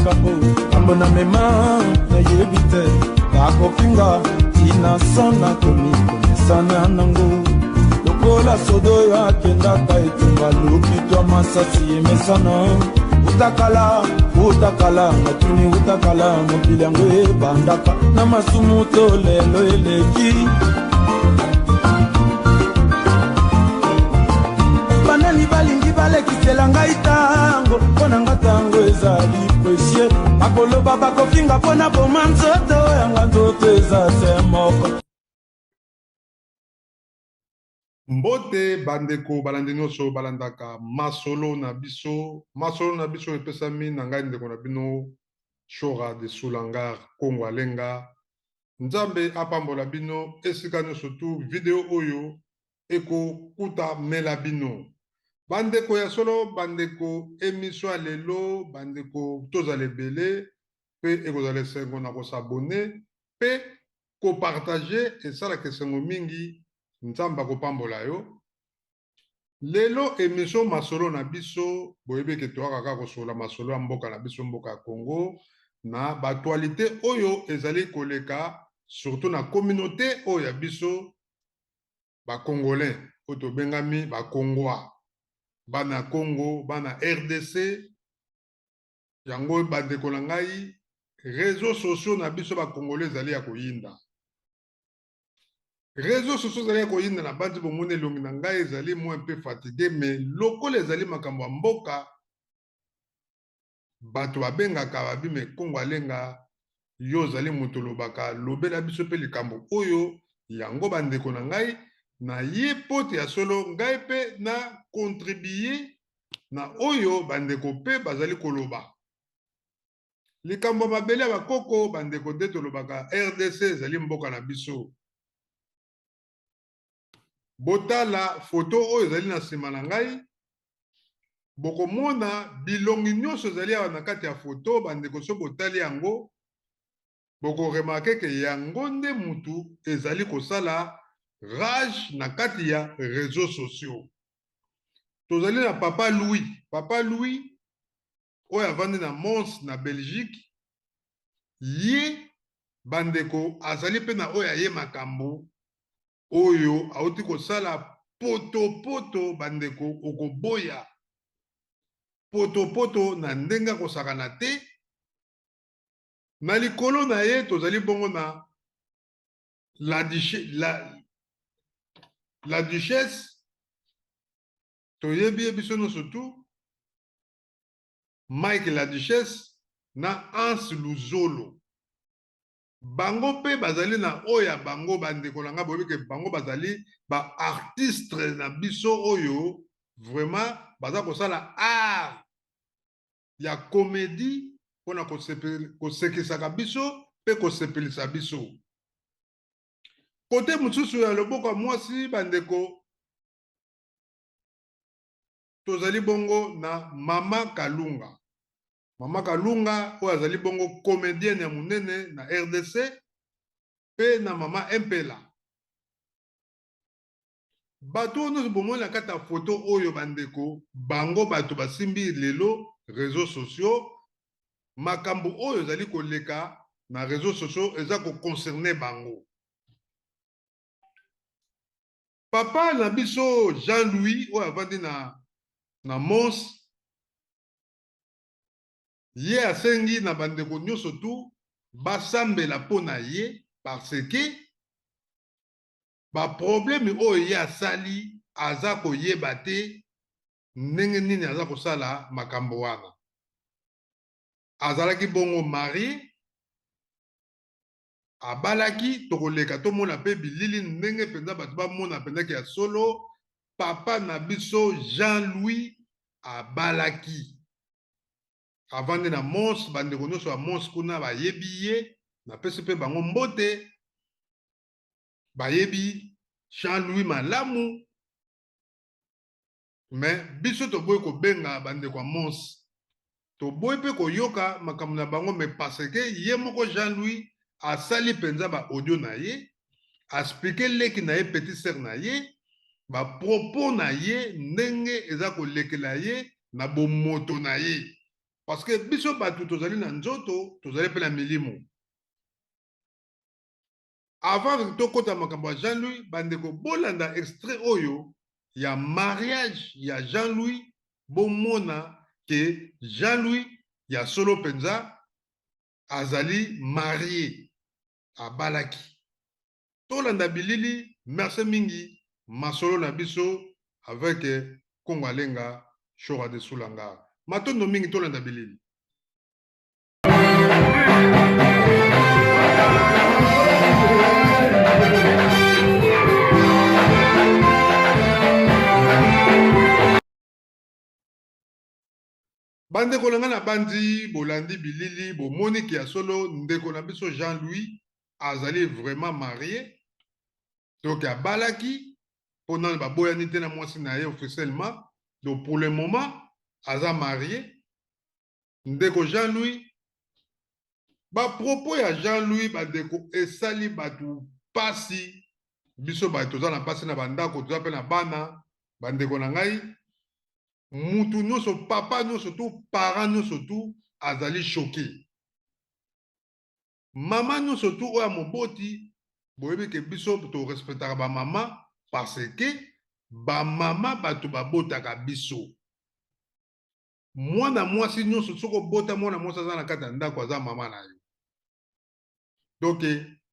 Likambo kambo na mema nayebi te, bakofinga tina nakomi komesana nango lokola sodo oyo akendaka etumba lokitwa masasi emesana utakala utakala natuni utakala mokili yango ebandaka na masumu to lelo eleki. Banani balingi balekisela ngai ntango, mpo na nga ntango ezali précieux. Bakoloba, bakofinga mpo na boma nzoto yanga, nzoto eza se moko. Mbote bandeko balandi nyonso balandaka masolo na biso. Masolo na biso epesami na ngai ndeko na bino Shora de Soulangar Kongo Alenga. Nzambe apambola bino esika nyonso tu video oyo ekokuta mela bino. Bandeko ya solo, bandeko, emission ya lelo, bandeko, tozala ebele mpe ekozala esengo na kosabone mpe kopartage, esalaka esengo mingi. Nzambe akopambola yo. Lelo emission masolo na biso, boyebi eke toyaka kaka kosolola masolo ya mboka na biso, mboka ya Congo, na baactualité oyo ezali koleka, surtout na communauté oyo ya biso bacongolais oyo tobengami bakongwa, bana Congo, bana RDC. Yango bandeko na ngai, réseaux sociaux na biso bacongolais ezali ya koyinda. Réseaux sociaux ezali ya koyinda. Na bandi bomoni elongi na ngai ezali mwa mpe fatigué, mais lokola ezali makambo ya mboka, bato babengaka babi me Kongo Alenga, yo ozali moto olobaka, lobela biso mpe likambo oyo. Yango bandeko na ngai, na ye pote ya solo ngai mpe na contribue na oyo bandeko mpe bazali koloba likambo ya mabele ya bakoko. Bandeko, nde tolobaka RDC ezali mboka na biso. Botala foto oyo ezali na nsima na ngai, bokomona bilongi nyonso ezali awa na kati ya foto. Bandeko, so botali yango, bokoremarquer ke yango nde mutu ezali kosala rage na kati ya réseaux sociaux. Tozali na papa Louis, papa Louis oyo avandi na Mons na Belgique. Ye bandeko azali mpe na oyo aye makambo oyo auti kosala potopoto. Bandeko, okoboya potopoto na ndenge akosakana te. Na likolo na ye tozali bongo na la duchesse, toyebi ye biso nyonso tu, Mike la Duchesse na Hans Luzolo. Bango mpe bazali na oyo ya bango. Bandeko na ngai, boyebi ke bango bazali baartiste na biso oyo vraiment baza kosala art ya comédie mpona kosekisaka biso mpe kosepelisa biso. Kote mosusu ya loboko ya mwasi, bandeko, tozali bongo na Mama Kalunga. Mama Kalunga oyo azali bongo comédienne ya monene na RDC, mpe na Mama Empela. Bato oyo nyonso bomoni na kati ya foto oyo, bandeko, bango bato basimbi lelo réseaux sociaux. Makambo oyo ezali koleka na réseaux sociaux eza koconcerner bango. Papa na biso Jean-Louis oyo avandi na Mons, ye asengi na bandeko nyonso tu basambela mpo na ye, parce que baproblème oyo ye asali, aza koyeba te ndenge nini aza kosala makambo wana. Azalaki bongo marié, abalaki. Tokoleka tomona mpe bilili ndenge mpenza bato bamona mpenzaki ya solo papa na biso Jean-Louis abalaki, avandi na Mons. Bandeko nyonso ya Mons kuna bayebi ye, napesi mpe bango mbote, bayebi Jean-Louis malamu. Mais biso toboyi kobenga bandeko ya Mons, toboyi mpe koyoka makambo na bango, mais parce que ye moko Jean-Louis asali mpenza baaudio na ye, aexpliquer leki na ye, petit sœur na ye, bapropos na ye ndenge eza kolekela ye na bomoto na ye. Parce que biso bato tozali na nzoto, tozali mpe na milimo. Avant tokota makambo ya Jean-Louis, bandeko bolanda extrait oyo ya mariage ya Jean-Louis, bomona ke Jean-Louis ya solo mpenza azali marie, abalaki. Tolanda bilili, merci mingi, masolo na biso avec Kongo Alenga, Shora de Sulanga. Matondo mingi, tolanda bilili. Bandeko na ngai, na bandi bolandi bilili, bomoni ke ya solo ndeko na biso Jean-Louis azali vraiment marié, donc abalaki mpo nano baboyani te na mwasi na ye officiellement. Donc pour le moment aza marié, ndeko Jean-Louis. Bapropos ya Jean-Louis, bandeko, esali bato pasi. Biso bato toza na basi na bandako, toza mpe na bana. Bandeko na ngai, mutu nyonso, papa nyonso tu, parent nyonso tu azali choqué, mama nyonso tu oyo ya moboti. Boyebi ke biso torespectaka bamama, parce que bamama bato babotaka biso. Mwana mwasi nyonso, soki obota mwana mwasi aza na kati ya ndako, aza mama na yo. Donc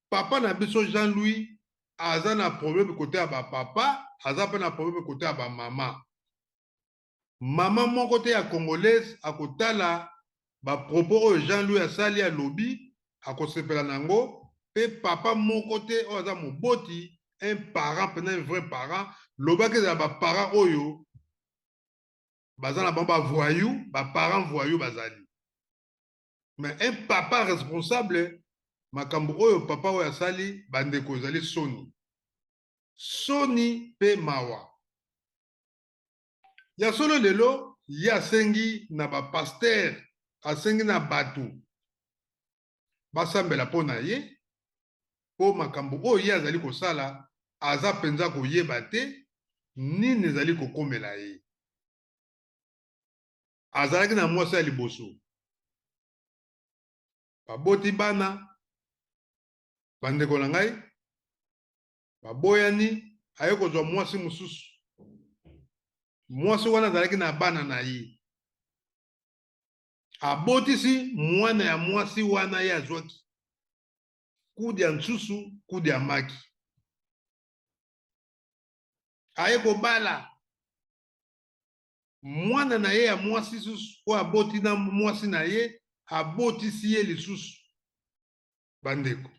papa na biso Jean-Louis aza na problème côté ya bapapa, aza mpe na problème côté ya bamama. Mama moko te ya congolaise akotala bapropos oyo Jean-Louis asali, alobi, akosepela na yango. Mpe papa moko te oyo aza moboti, un parent mpena, un vrai parent, lobaki ezala baparent oyo baza na bango bavoyou, baparent voyou bazali, mais un papa responsable, makambo oyo papa oyo asali, bandeko, ezali soni, soni mpe mawa ya solo. Lelo ye asengi na bapasteur, asengi na bato basambela mpo na ye, mpo makambo oyo ye azali kosala, aza mpenza koyeba te nini ezali kokomela ye. Azalaki na mwasi ya liboso, baboti bana. Bandeko na ngai, baboyani, aye kozwa mwasi mosusu. Mwasi wana azalaki na bana na ye, abotisi mwana ya mwasi wana. Ye azwaki kudi ya nsusu, kudi ya maki. Aye kobala mwana na ye ya mwasi susu oyo aboti na mwasi na ye, abotisi ye lisusu. Bandeko,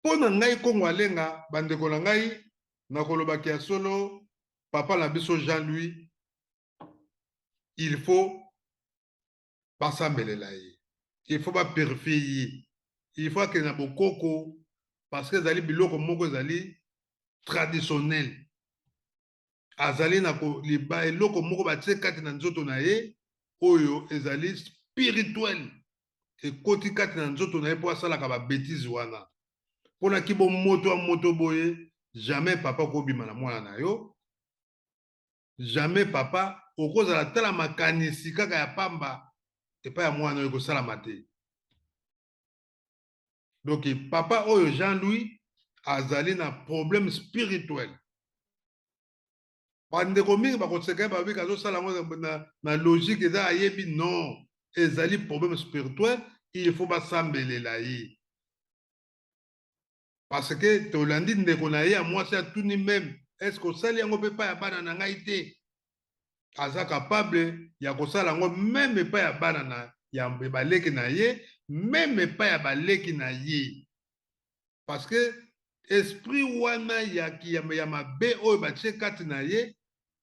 mpo na ngai Kongo Alenga, bandeko na ngai, nakolobaki ya solo, papa na biso Jean-Louis, il faut basambelela ye, il faut bapurifier ye, il faut akende na bokoko, parce que ezali biloko moko ezali traditionnel. Azali na koliba eloko moko batie kati na nzoto na ye oyo ezali spirituel, ekoti kati na nzoto na ye mpo asalaka babêtises wana. Mpona kibomoto ya moto boye, jamais papa okobima na mwana na yo, jamais papa okozala tala makanisi kaka ya pamba epai ya mwana oyo, ekosalama te. Donc papa oyo Jean-Louis azali na problème spirituel. Bandeko mingi bakoseka ye, babiki azosala yango na logique, eza ayebi. Non, ezali problème spirituel, il faut basambelela ye, parce que tolandi ndeko na ye ya mwasi atuni même: est ce que osali yango mpe epai ya bana na ngai te? Aza capable ya kosala yango même epai ya bana na ya baleki na ye, même epai ya baleki na ye, parce que esprit wana ya mabe oyo batie kati na ye,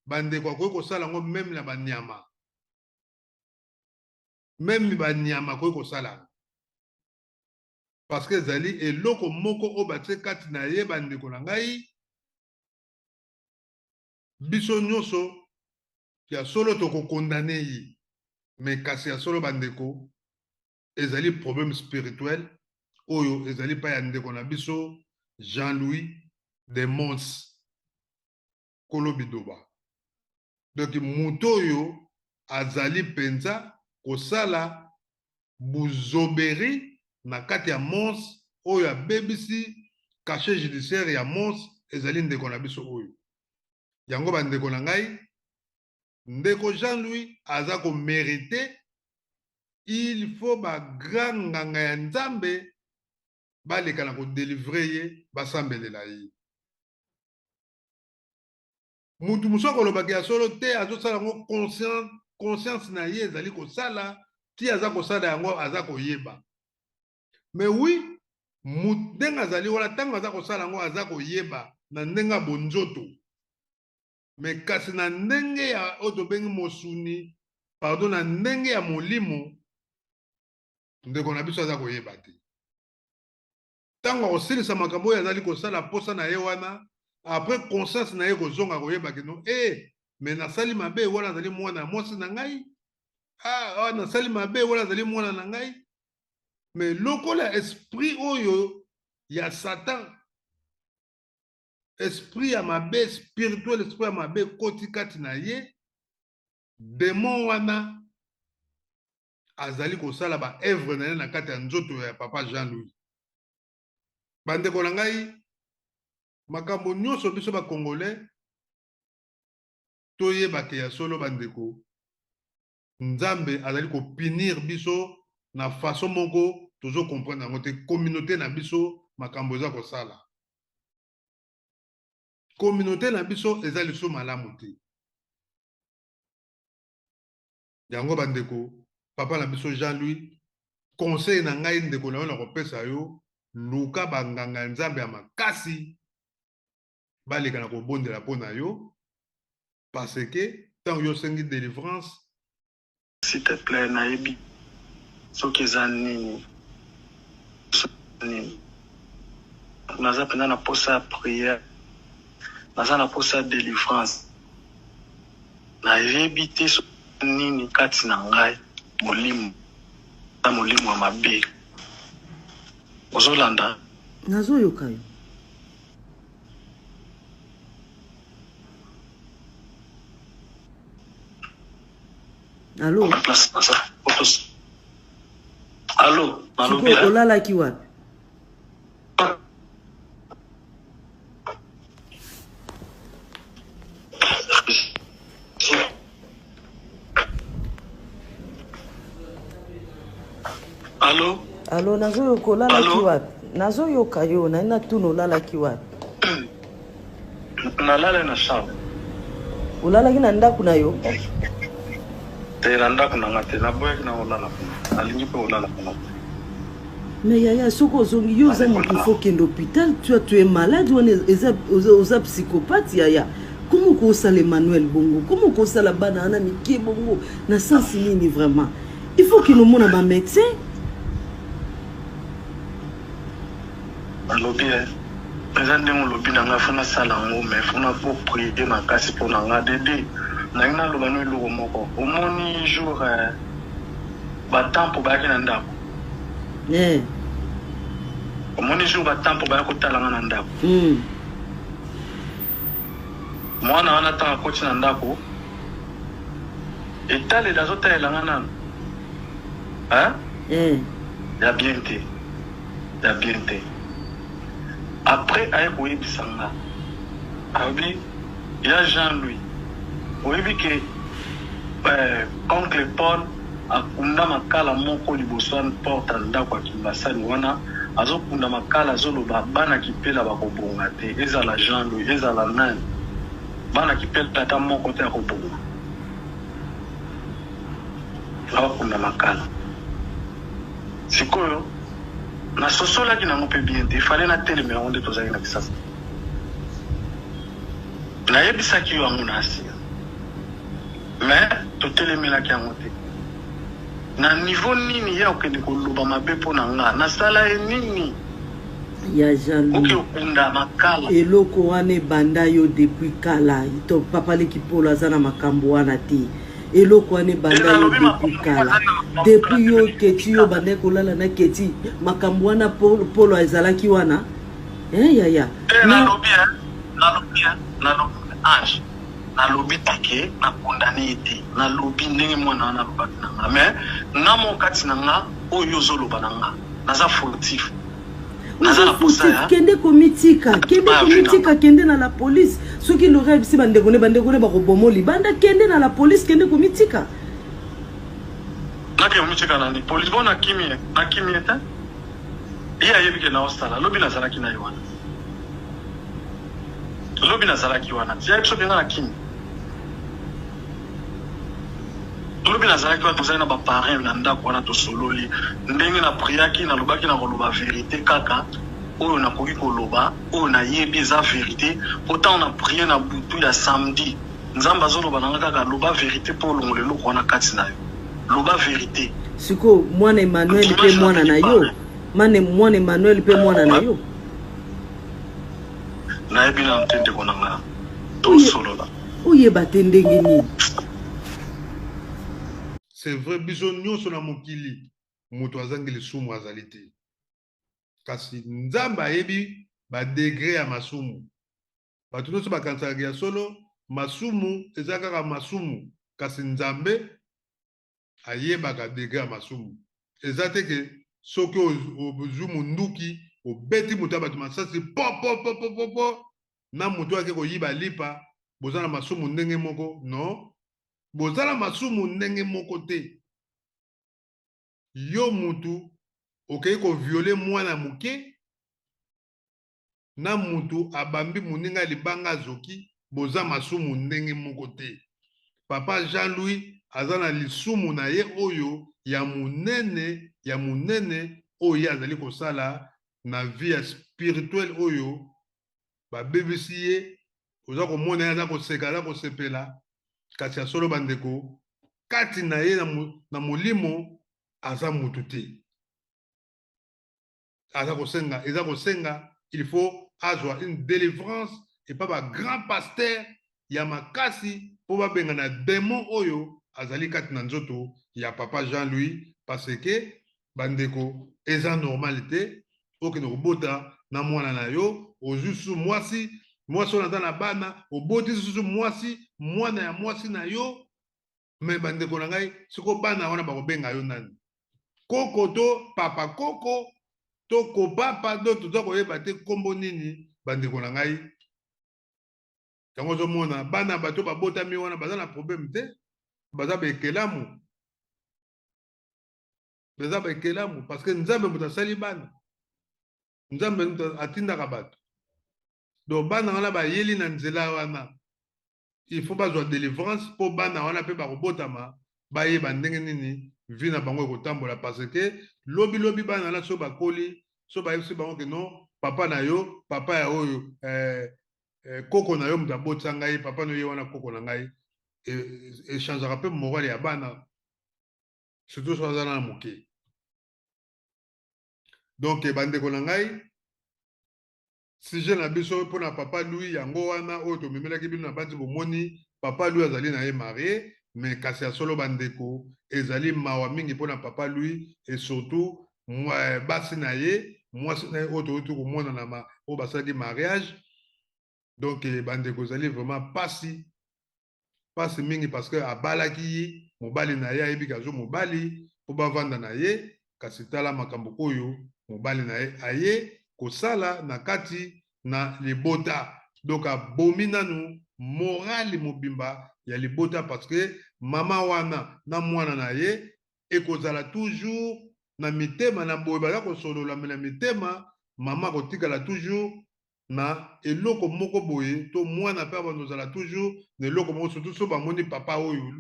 bandeko, akoki kosala yango même na banyama, même banyama akoki kosala yango, parce que ezali eloko moko oyo batie kati na ye. Bandeko na ngai, biso nyonso ya solo tokocondamner ye, mais kasi ya solo, bandeko, ezali problème spirituel oyo ezali mpa ya ndeko na biso Jean-Louis de Mons Kolo Bidoba. Donc moto oyo azali mpenza kosala buzoberi na kati ya Mons oyo abebisi cachet judiciaire ya Mons ezali ndeko na biso oyo. Yango ba ndeko na ngai, ndeko Jean-Louis aza ko merite, il faut ba grand nganga ya Nzambe baleka na ko delivrer ye, basambelela ye. Mutu mosusu akolobaka ya solo te, azosala yango conscient, conscience na ye ezali kosala ti aza kosala yango aza koyeba. Mais oui, ndenge azali wana ntango aza kosala yango aza koyeba na ndenge ya bonzoto, mais kasi na ndenge ya oyo tobengi mosuni, pardon, na ndenge ya molimo, ndeko na biso aza koyeba te. Ntango akosilisa makambo oyo azali kosala posa na ye wana, après conscience na ye kozonga koyeba kino eh, mais nasali mabe wana azali mwana ya mwasi na ngai, ah, ah, nasali mabe wana azali mwana na ngai. Mais lokola esprit oyo ya Satan, esprit ya mabe spirituel, esprit ya mabe ekoti kati na ye, demon wana azali kosala ba œuvre na ye na kati ya nzoto ya papa Jean-Louis. Bandeko na ngai, makambo nyonso biso ba Congolais toyeba ke ya solo bandeko, Nzambe azali ko punir biso na façon moko tozo comprendre yango te. Communauté na biso makambo eza kosala, communauté na biso eza lisusu malamu te. Yango bandeko, papa na biso Jean-Louis, conseil na ngai ndeko na yo na kopesa yo, luka banganga ya Nzambe ya makasi baleka na kobondela mpo na yo, parce que ntango yo osengi délivrance. S'il te plait, nayebi soki eza nini, nini. Naza mpenza na posa ya prière, naza na posa ya délivrance. Nayebi te soki nini kati na ngai, molimo na molimo ya mabe. Ozolanda? Nazoyoka yo. Allo? Place naza. Allo, nalobi. Sikoyo olalaki wapi? Allo? Allo, nazoyoka olalaki wapi? Nazoyoka yo, naye natuna olalaki wapi? Nalala na chambre. Olalaki na ndako na yo? Te, na ndako na nga te, naboyaki na olala kuna. Nalingi mpe olala kuna te. Mais yaya, soki ozongi yo oza moto, il faut okende hôpital, tu es malade wana eza oza psychopathe yaya. Comment okosala Emmanuel bongo? Comment okosala bana wana mike bongo? Na sens nini vraiment? Il faut okende omona ba médecin. Nalobi eza ndenge olobi na ngai, fo nasala yango, mais fo na po prier makasi mpo na nga dede. Nangi naloba no eloko moko, omoni jour batampo bayaki na ndako, omoni jour batampo bayaki kotala nga na ndako, mwana wana ntango akoti na ndako, etalela azotalela nga nano ya bien te, ya bien te. Après aye koyebisa nga, alobi ya Jean-Louis, oyebi ke oncle Paul akunda makala moko liboso ya porte ya ndako ya Kingasani wana, azokunda makala, azoloba bana Kipela bakobonga te, ezala Jean-Louis ezala nani, bana Kipela ata moko te akobonga, akunda makala. Sikoyo nasosolaki nango mpe bien te, fallait natelemela yango nde tozalaki na Kisasa. Nayebisaki yo yango na Asia, mais totelemelaki yango te. Na niveau nini ye akokende koloba mabe mpo na nga? Nasala ye nini? Ya jaloux. Oke okunda makala. Eloko wana ebanda yo depuis kala. To papa leki Polo aza na makambo wana te. Eloko wana ebanda yo depuis kala. Depuis yo Keti, yo bandaki kolala na Keti, makambo wana Polo ezalaki wana. Eh yaya. Nalobi, nalobi, nalobi, Ange. Nalobi te ke na condamne ye te. Nalobi ndenge mwana wana alobaki na nga. Mais nga moko kati na nga oyo yo ozoloba na nga naza fautif. Naza Oza na posa fautif, ya kende komitika, kende ba vie na komitika, nga. kende na la police. Soki Laura ayebisi bandeko ne, bandeko ne bakobomo libanda, kende na la police, kende komitika. Nake komitika na ni police bon nakimi ye, nakimi ye te. Ye ayebi ke naosala, lobi nazalaki na ye wana. Lobi nazalaki wana ti ayebi soki nga na kimi. Lobi nazalaki wana tozali na ba parrain na ndako wana tosololi ndenge na priaki nalobaki na koloba verite kaka oyo nakoki koloba oyo nayebi eza verite po ntango na prie na butu ya samedi Nzambe azoloba na nga kaka loba verite po olongola eloko wana kati na yo loba verite. Sikoyo mwana Emmanuel pe mwana na yo mane mwana Emmanuel pe mwana na yo. Nayebi nanu te ndeko na nga tosolola. Oyeba te ndenge nini? C'est vrai biso nionso na mokili moto azangi lisumu azali te kasi Nzambe ayebi ba degre ya masumu. Bato nyonso bakanisaka ya solo masumu eza kaka masumu, kasi Nzambe ayebaka degre ya masumu. Eza te ke soki ozwi munduki obeti moto ya bato masasi po po po po po po na moto ake koyiba lipa, boza na masumu ndenge moko. Non, boza na masumu ndenge moko te. Yo mutu okei koviole mwana moke na mutu abambi moninga libanga azoki boza masumu ndenge moko te papa Jean Louis aza na lisumu na ye oyo ya munene ya munene oyo ye azali kosala na vie ya spirituel oyo babebisi ye oza komona ye aza koseka aza kosepela kasi ya solo bandeko kati na ye na molimo aza mutu te. Aza kosenga, eza kosenga, il faut azwa une delivrance epa ba grand pasteur ya makasi po babengana demon oyo azali kati na nzoto ya papa Jean Louis, parce que bandeko eza normal te okende kobota na mwana na yo, ozwi susu mwasi, mwasi wana aza na bana, oboti susu mwasi, mwana ya mwasi na yo. Mais bandeko na ngai, siko bana wana bakobenga yo nani? Koko to papa koko to kopapa? Do toza koyeba te kombo nini, bandeko na ngai. Yango ozomona bana bato babotami wana baza na problème te, baza baekelamu, baza baekelamu parce que Nzambe moto asali bana, Nzambe moto atindaka bato. Donc bana wana bayeli na nzela wana, il faut bazwa delivrance mpo bana wana mpe bakobotama bayeba ndenge nini vie na bango ekotambola, parce que lobi lobi bana wana so bakoli, so bayebisi bango ke non, papa na yo, papa ya oyo koko na yo moto abotisa ngai, papa na yo ye wana koko na ngai, echangeaka mpe morale ya bana, surtout so aza na moke. Donc bandeko na ngai, sujet na biso mpona papa Louis yango wana oyo tomemelaki bino na banzi. Bomoni papa Louis azali na ye marie, mais kasi ya solo bandeko ezali mawa mingi mpona papa Louis et surtout basi na ye, mwasi na ye oyo toyoti komona na oyo basalaki mariage. Donc bandeko ezali vraiment pasi, pasi mingi, parce que abalaki ye, mobali na ye ayebi kazo mobali mpo bavanda na ye, kasi tala makambo oyo mobali na ye aye kosala na kati na libota. Donc abomi nanu morale mobimba ya libota, parce que mama wana na mwana na ye ekozala toujours na mitema na boye baza kosolola, me na mitema mama akotikala toujours na eloko moko boye, to mwana mpe abanda kozala toujours na eloko moko, surtout so bamoni papa oyo,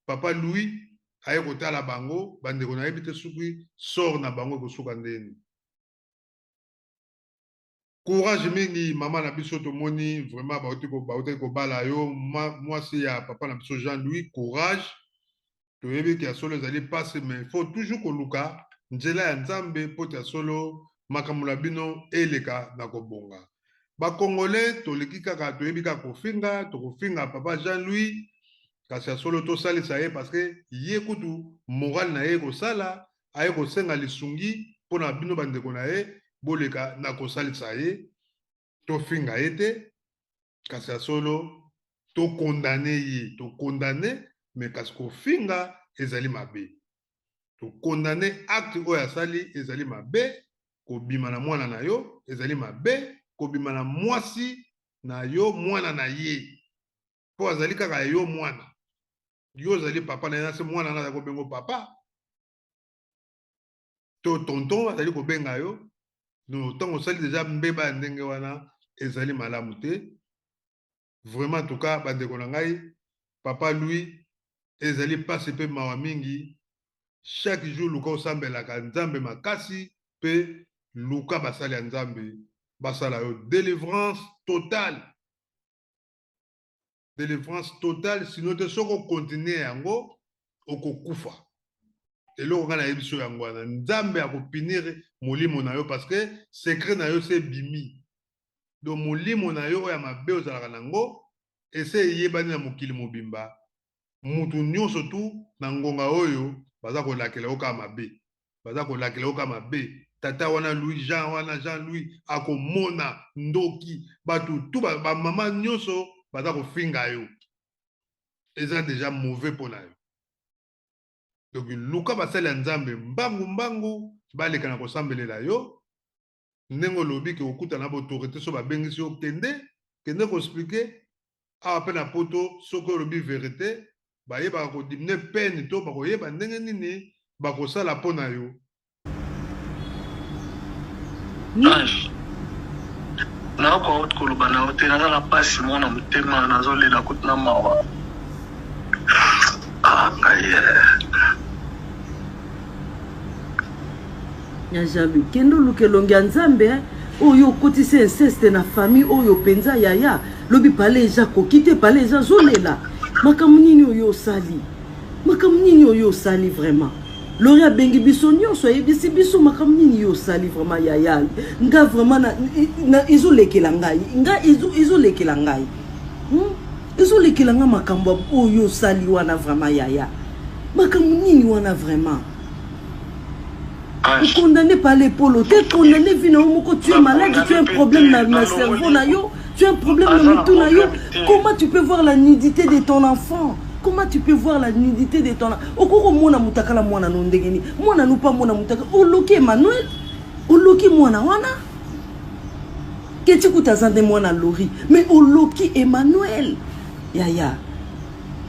papa Louis aye kotala bango. Bandeko, nayebi te soki sort na bango ekosuka ndeni. Courage mingi mama na biso, tomoni vraiment bauti kobala yo, mwasi ya papa na biso Jean Louis. Courage, toyebi ke ya solo ezali mpasi, mais il faut toujours koluka nzela ya Nzambe mpo te ya solo makambo na bino eleka na kobonga. Bakongolais toleki kaka, toyebi kaka kofinga, tokofinga papa Jean Louis, kasi ya solo tosalisa ye, parce que ye kutu morale na ye kosala aye kosenga lisungi mpona bino bandeko na ye, boleka na kosalisa ye, tofinga ye te, kasi ya solo. To condamner ye, to condamner mais kasi kofinga ezali mabe. To condamner acte oyo asali ezali mabe, kobima na mwana na yo ezali mabe, kobima na mwasi na yo mwana na ye mpo azali kaka yo mwana, yo ozali papa na ye, nase mwana na azali kobengo papa to tonton azali kobenga yo. Ntango osali deja mbeba ya ndenge wana ezali malamu te. Vraiment, en tout cas, bandeko na ngai, papa Louis, ezali mpasi mpe mawa mingi. Chaque jour luka osambelaka Nzambe makasi mpe luka basali ya Nzambe basala yo délivrance totale, délivrance totale. Sinon te, soki okontinue yango okokufa. Eloko ngai nayebi so yango wana, Nzambe akopunir molimo na yo parce que secret na yo se ebimi. Donc molimo na yo oyo ya mabe ozalaka nango ese eyebani na mokili mobimba. Mutu nyonso tu na ngonga oyo baza kolakela yo kaka mabe, baza kolakela yo kaka mabe. Tata wana Louis Jean wana, Jean Louis akomona ndoki, bato tu bamama nyonso baza kofinga yo, eza deja mauvais mpo na yo. Donc luka basali ya Nzambe mbangu mbangu baleka na kosambelela yo. Ndenge olobi ke okutana na baautorité, so babengisi yo, kende kende koexpliquer. Awa mpe na poto, soki olobi vérité, bayebaka kodiminuer peine to bakoyeba ndenge nini bakosala mpo na yo. Ange, nakoka koloba na yo te, naza na mpasi moko na motema, nazolela kutu na mawa. Ah, ngai. Ya Jean-Louis, kende oluka elongi ya Nzambe oyo okotisi inceste na famille oyo mpenza. Yaya, lobi pale eza koki te, pale eza azolela. Makambo nini oyo osali? Makambo nini oyo osali vraiment? Lori abengi biso nyonso, ayebisi biso makambo nini yo osali vraiment. Yaya, nga vraiment na ezolekela ngai, nga ezolekela ngai, Ezolekela nga makambo oyo osali wana vraiment. Yaya, makambo nini wana vraiment? Okondamné par les polo te, condamné vie na yo moko. Tu es malade, tu as un problème na cerveau na yo, tu as un problème na mutu na yo. Comment tu peux voir la nudité de ton enfant? Comment tu peux voir la nudité de ton? Okoki komona mutakala mwana no ndenge nini? Mwana no mpa mona mutakala. Oloki Emmanuel, oloki mwana wana. Keti kuta aza nde mwana Lori, mais oloki Emmanuel. Yaya,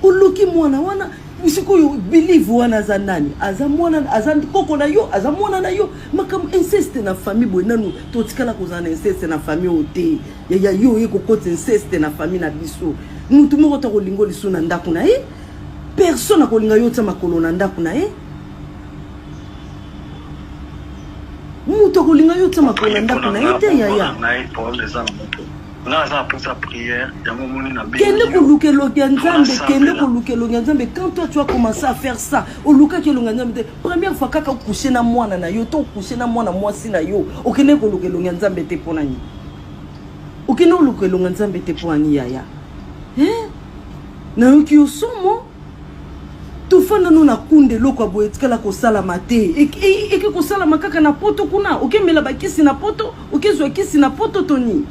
oloki mwana wana. Sikoyo believe wana aza nani? Aza mwana, aza koko na yo, aza mwana na yo. Makambo inceste na famille boye, nanu totikala kozala na inceste na famille oyo te. Yaya, yo oye kokota inceste na famille na biso. Mutu moko ta kolinga lisu na ndako na ye, personne akolinga yo otia makolo na ndako na ye. Mutu akolinga yo otia makolo na ndako na ye te, yaya. Kende koluka elongi ya Nzambe, kende koluka elongi ya Nzambe. Quand toi tu as commencé à faire ça, olukaki elongi ya Nzambe te? Première fois kaka ocoucher na mwana na yo to ocoucher na mwana mwasi na yo, okende koluka elongi ya Nzambe te mpo nani? Okende koluka elongi ya Nzambe te mpo nani, yaya? Nayoki yo somo. Tofanda no na kunda, eloko ya boye etikala kosalama te. Eke kosalama kaka na poto kuna. Okemela bakisi na poto, okezwa kisi na poto to nini?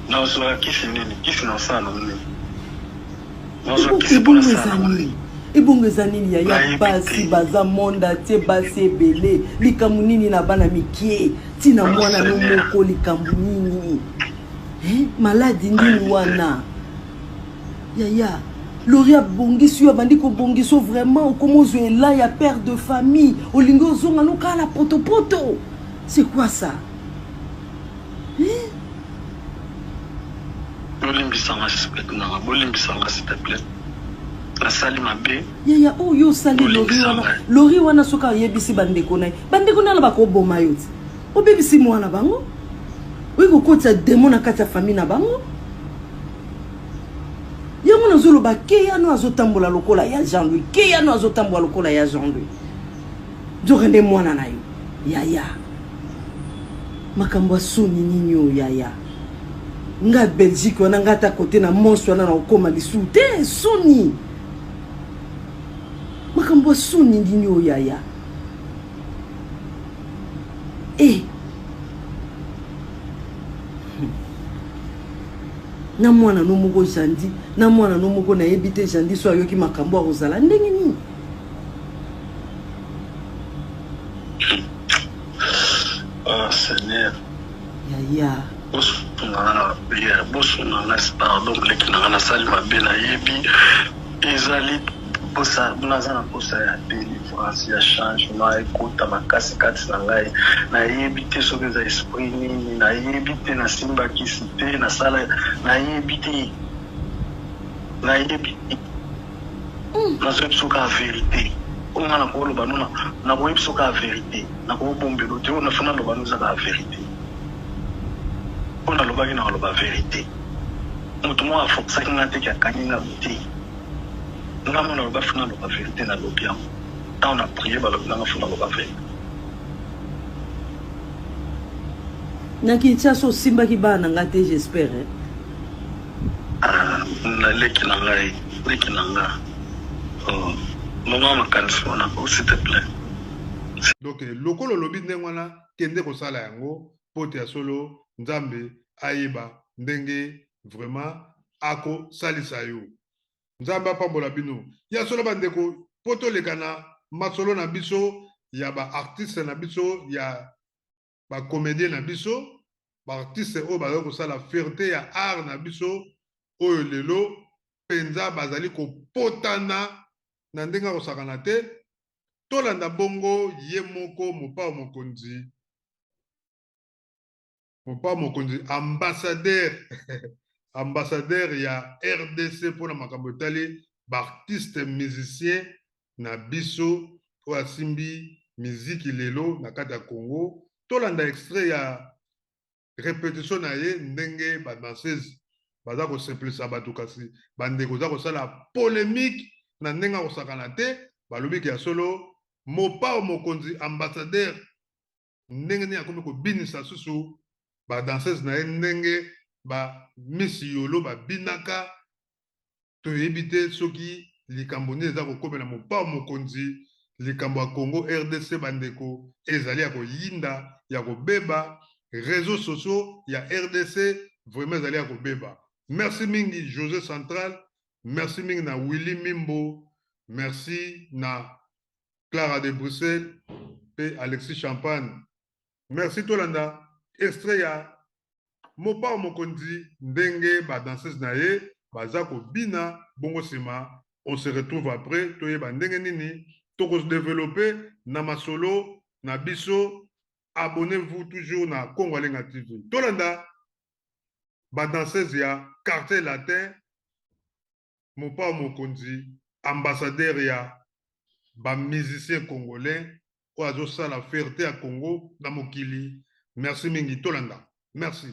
Nazwaka kisi nini? Kisi nasala nango nini? Ebongo eza nini? Ebongo eza nini, yaya? Basi baza monde atie basi ebele. Likambo nini na bana mikie, ntina mwana no moko? Likambo nini? Maladi nini wana, yaya? Lori abongisi yo, abandi kobongisa vraiment, okoma ozwa ela ya père de famille, olingi ozonga nokala na potopoto. C'est quoi ça, hein? Bolimbisanga nanga, bolimbisanga s'il te plaît, nasali mabe. Yaya, oyo osali Lori wana, Lori wana soki ayebisi bandeko na ye, bandeko na wana bakoboma yo ti. Obebisi mwana bango, oyi kokotisa demo na kati ya famille na bango. Yango nazoloba, keyano azotambola lokola ya Jean Louis, keyano azotambola lokola ya Jean Louis, nzoka nde mwana na yo. Yaya, makambo ya soni nini oyo, yaya? Nga Belgique wana, nga ata kote na monso wana na okóma lisusu te. Soni, makambo ya soni nini oyo, yaya? E. Na mwana no moko Jandi, na mwana no moko nayebi te Jandi so ayoki makambo akozala ndenge nini? Oh Seigneur. Yaya. Bosunga nga na prière, bosunga nga pardon leki na nga nasali mabe nayebi ezali posa naza na posa ya delivrance ya changement ekota makasi kati na ngai nayebi te soki eza esprit nini nayebi te nasimba kisi te nasala nayebi te nayebi te nazoyebi soki ya verite oyo ngai nakoloba no nakoyebi soki ya verite nakobombelo te oyo nafa naloba no ezaka ya verite oyo nalobaki nakoloba verite moto moko aforçaki ngai te ke akangi nga te nga mo naloba fo naloba verite nalobi yango ntango na prie balobi nanga fo naloba verite. Na Kinshasa osimbaki bana na nga te j'espère hein? Ah, na leki na ngai leki na nga oh, mama makanisi wana oh, s'il te plaît. Donc lokola olobi ndenge wana kende kosala yango mpo te ya solo Nzambe ayeba ndenge vraiment akosalisa yo. Nzambe apambola bino. Ya solo bandeko, mpo toleka na masolo na biso ya ba artistes na biso ya ba comediens na biso, ba artistes oyo bazali kosala fierte ya art na biso oyo lelo mpenza bazali kopotana na ndenge ya kosakana te. Tolanda bongo ye moko Mopao Mokonzi, Mopao Mokonzi ambassadeur ambassadeur ya RDC mpona makambo etali ba artistes musiciens na biso oyo asimbi miziki lelo na kati ya Congo. Tolanda extrait ya repetition na ye ndenge ba danseuses baza kosepelisa bato, kasi bandeko za kosala polemique na ndenge ya kosakana te. Balobi ke ya solo Mopao Mokonzi ambassadeur ndenge nini akomi kobinisa susu ba danseuse na ye ndenge ba Miss Yolo babinaka, toyebi te soki likambo nini eza kokomela Mopao Mokonzi. Likambo ya Congo RDC bandeko ezali ya koyinda ya kobeba, réseaux sociaux ya RDC vraiment ezali ya kobeba. Merci mingi José Central, merci mingi na Willy Mimbo, merci na Clara de Bruxelles pe Alexis Champagne. Merci tolanda extrait ya Mopao Mokonzi ndenge ba danseuses na ye baza kobina bongo sima on se retrouve après toyeba ndenge nini toko se developper na masolo na biso. Abonnez-vous toujours na Congo Alenga TV. Tolanda ba danseuses ya Quartier Latin, Mopao Mokonzi ambassadeur ya ba musiciens congolais oyo azosala fierté ya Congo na mokili. Merci mingi, tolanda. Merci.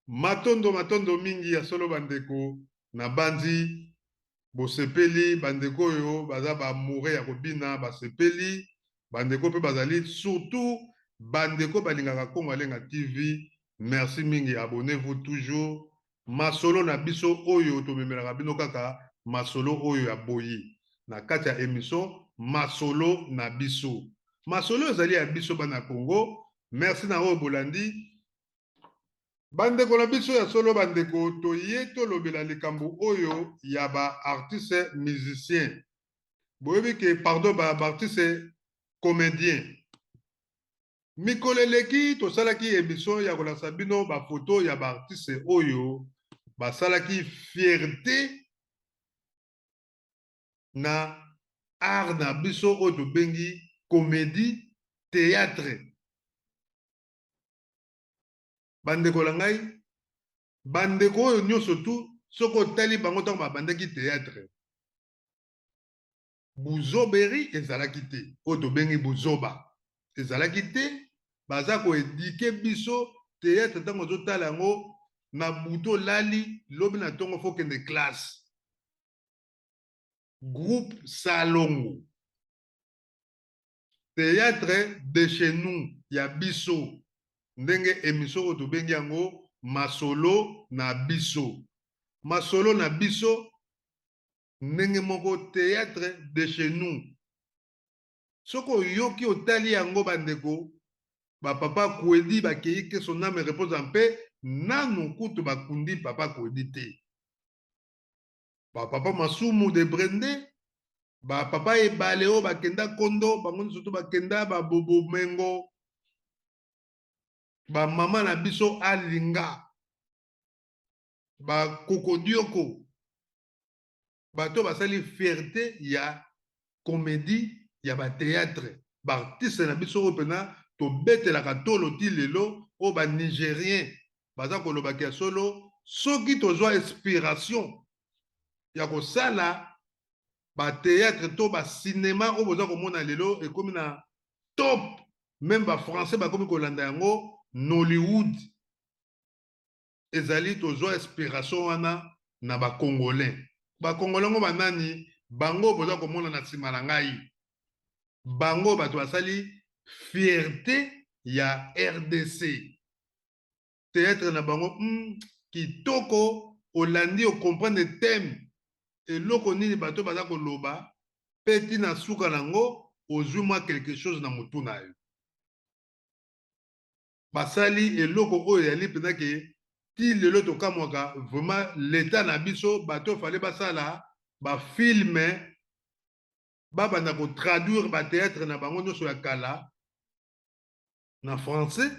Matondo matondo mingi ya solo bandeko na banzi bosepeli bandeko oyo baza ba amoureux ya kobina basepeli bandeko pe bazali surtout bandeko balingaka Congo Alenga TV merci mingi abonnez-vous toujours masolo na biso oyo tomemelaka bino kaka masolo oyo ya boye na kati ya emission masolo na biso masolo ezali ya biso bana Congo merci na oyo bolandi Bandeko na biso ya solo bandeko toye tolobela likambo oyo ya ba artistes musiciens boyebi ke pardon ba artistes comediens mikolo eleki tosalaki emission ya kolakisa bino ba photo ya ba artistes oyo basalaki fierte na art na biso oyo tobengi comedie theatre. Bandeko na ngai, bandeko oyo nyonso tu soki otali bango ntango babandaki theatre, buzoberi ezalaki te, oyo tobengi buzoba Ezalaki te, baza koedike biso théâtre ntango ozotala yango na butu olali, lobi na ntongo fo okende classe. Groupe Salongo, théâtre de chez nous, ya biso, ndenge émission oyo tobengi yango Masolo na biso. Masolo na biso ndenge moko théâtre de chez nous. Soki oyoki otali yango bandeko, bapapa Kwedi bakei, que son âme repose en paix, nanu kutu bakundi papa Kwedi te. Bapapa Masumu de Brende, bapapa Ebale oyo bakenda kondo, bango nyonso to bakenda babobomengo, bamama na biso Alinga, bakokodioko, bato basali fierté ya comédie ya bathéâtre, baartiste na biso oyo mpena tobetelaka tolo ti lelo oyo banigérien baza kolobaki ya solo. Soki tozwa inspiration ya kosala bathéâtre to bacinéma oyo boza komona lelo ekomi na top, même bafrançais bakomi kolanda yango, Nollywood, ezali tozwa inspiration wana na bacongolais. Bacongolais ngo banani? Bango boza komona na nsima na ngai, bango bato basali fierté ya RDC. Théâtre na bango kitoko, olandi ocomprendre thème eloko nini bato baza koloba, mpe ntina suka nango ozwi mwa quelque chose na motu na yo. Basali eloko oyo eyali mpenza ke ti lelo tokamwaka vraiment l'état na biso. Bato fale basala bafilme, babanda kotraduire bathéâtre na bango nyonso ya kala na français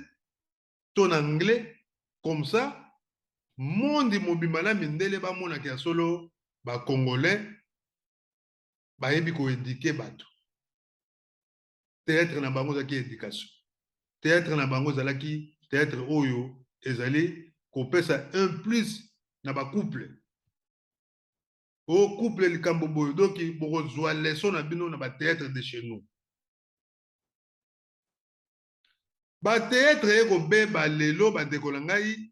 to na anglais, comme ça monde mobimba na mindele bamonaka ya solo bacongolais bayebi koéduquer bato. Théâtre na bango ezalaki éducation, théâtre na bango ezalaki théâtre oyo ezali kopesa un plus na bacouple o couple likambo boye. Donc bokozwa leçon na bino na bathéâtre de chez nous. Bathéâtre ekobeba lelo, bandeko na ngai,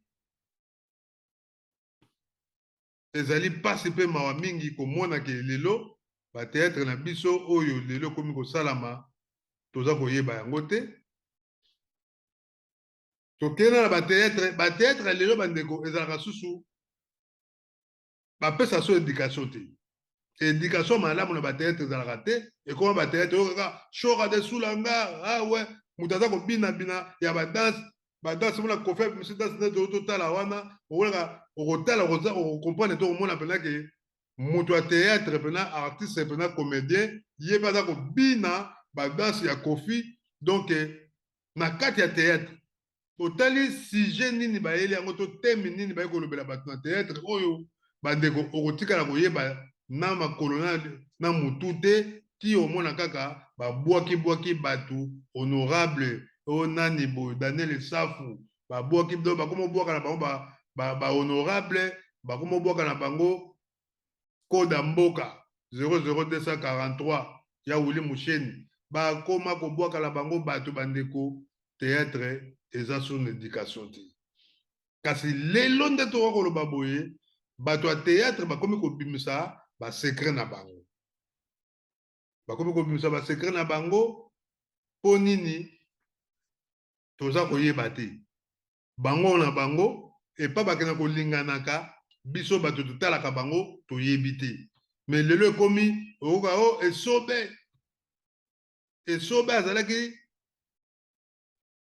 ezali mpasi mpe mawa mingi komona ke lelo bathéâtre na biso oyo lelo ekomi kosalama, toza koyeba yango te. Tokenda na bathéâtre, bathéâtre ya lelo bandeko ezalaka susu bapesa so éducation te. Éducation malamu na bathéâtre ezalaka te. Ekoma bathéâtre oyo kaka Shoka de Sulanga, ah ouais, moto aza kobinabina ya badanse, badanse mona Kofi abimisi danse nde totala wana, okolaka okotala okocomprendre te, okomona mpena ke moto ya théâtre mpena artiste mpena comédien, ye mpe aza kobina badanse ya Kofi. Donc na kati ya théâtre otali sujet nini bayeli yango to thème nini baye kolobela bato na théâtre oyo, bandeko, okotikala koyeba na makolo na mutu te. Ti omona kaka babwaki-bwaki bato, honorable oyo nani boye, Daniel Safu, babwaki, bakoma obwaka na bango bahonorable, bakoma obwaka na bango koda mboka 00243 ya Willy Musheni, bakoma kobwaka na bango bato. Bandeko, théâtre eza sur éducation te. Kasi lelo nde tokoka koloba boye, bato ya théâtre bakomi kobimisa basecret na bango, bakomi kobimisa basecret na bango. Mpo nini? Toza koyeba te. Bango na bango epa bakenda kolinganaka, biso bato totalaka bango toyebi te. Mais lelo ekomi okoka o Esobe, Esobe azalaki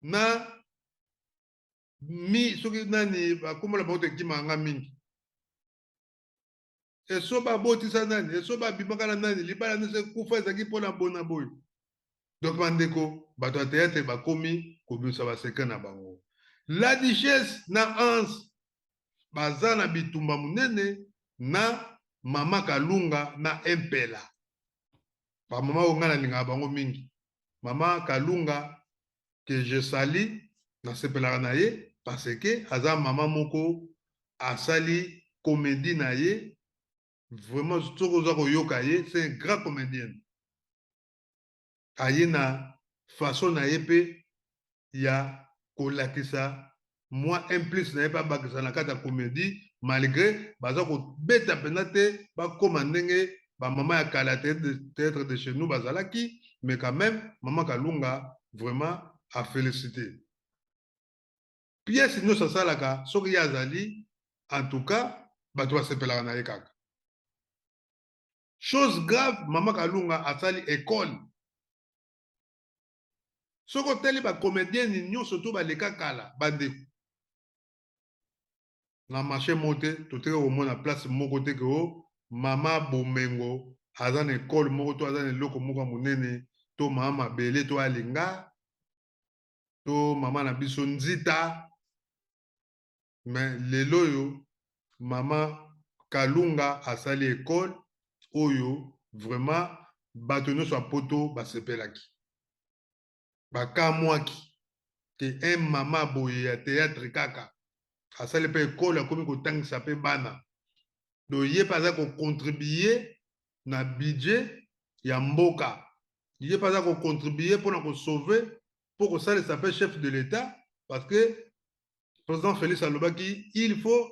na mi soki nani, bakombola bango tokimaka nga mingi. Esobe abotisa nani, Esobe abimaka na nani, libala nyonso ekufa ezalaki mpona bona boye. Donc bandeko, bato ya théâtre bakomi kobimisa basecret na bango. La Duchesse na Anse baza na bitumba monene na mama Kalunga na Empela. Bamama oyo ngai nalingaka bango mingi. Mama Kalunga que je salue, nasepelaka na ye parce que aza mama moko asali comédie na ye vraiment. Soki oza koyoka ye, c'est un grand comédien. Aye na façon na ye mpe ya kolakisa mwa un plus na ye mpe abakisa na kati ya comédie, malgré baza kobeta mpenza te bakóma ndenge bamama ya kala théâtre de chez nous bazalaki, mais quand même mama Kalunga vraiment a félicité. Pièce nyonso asalaka, soki ye azali, en tout cas bato basepelaka na ye kaka. Chose grave, mama Kalunga asali école. Soki otali bacomédienne nyonso to baleka kala, bandeko, na marché moko te toteka komona place moko te ke o mama Bomengo aza na ekole moko to aza na eloko moko ya monene, to mama Mabele to Alinga to mama na biso Nzita. Mais lelo oyo mama Kalunga asali ekole oyo vraiment bato nyonso ya poto basepelaki, bakamwaki ke un mama boye ya théâtre kaka asali mpe ekole, akomi kotangisa mpe bana. Donc ye mpe aza kocontribue na budget ya mboka, ye mpe aza kocontribue mpona kosauve, mpo kosalisa mpe chef de l'État, parce que président Félix alobaki il faut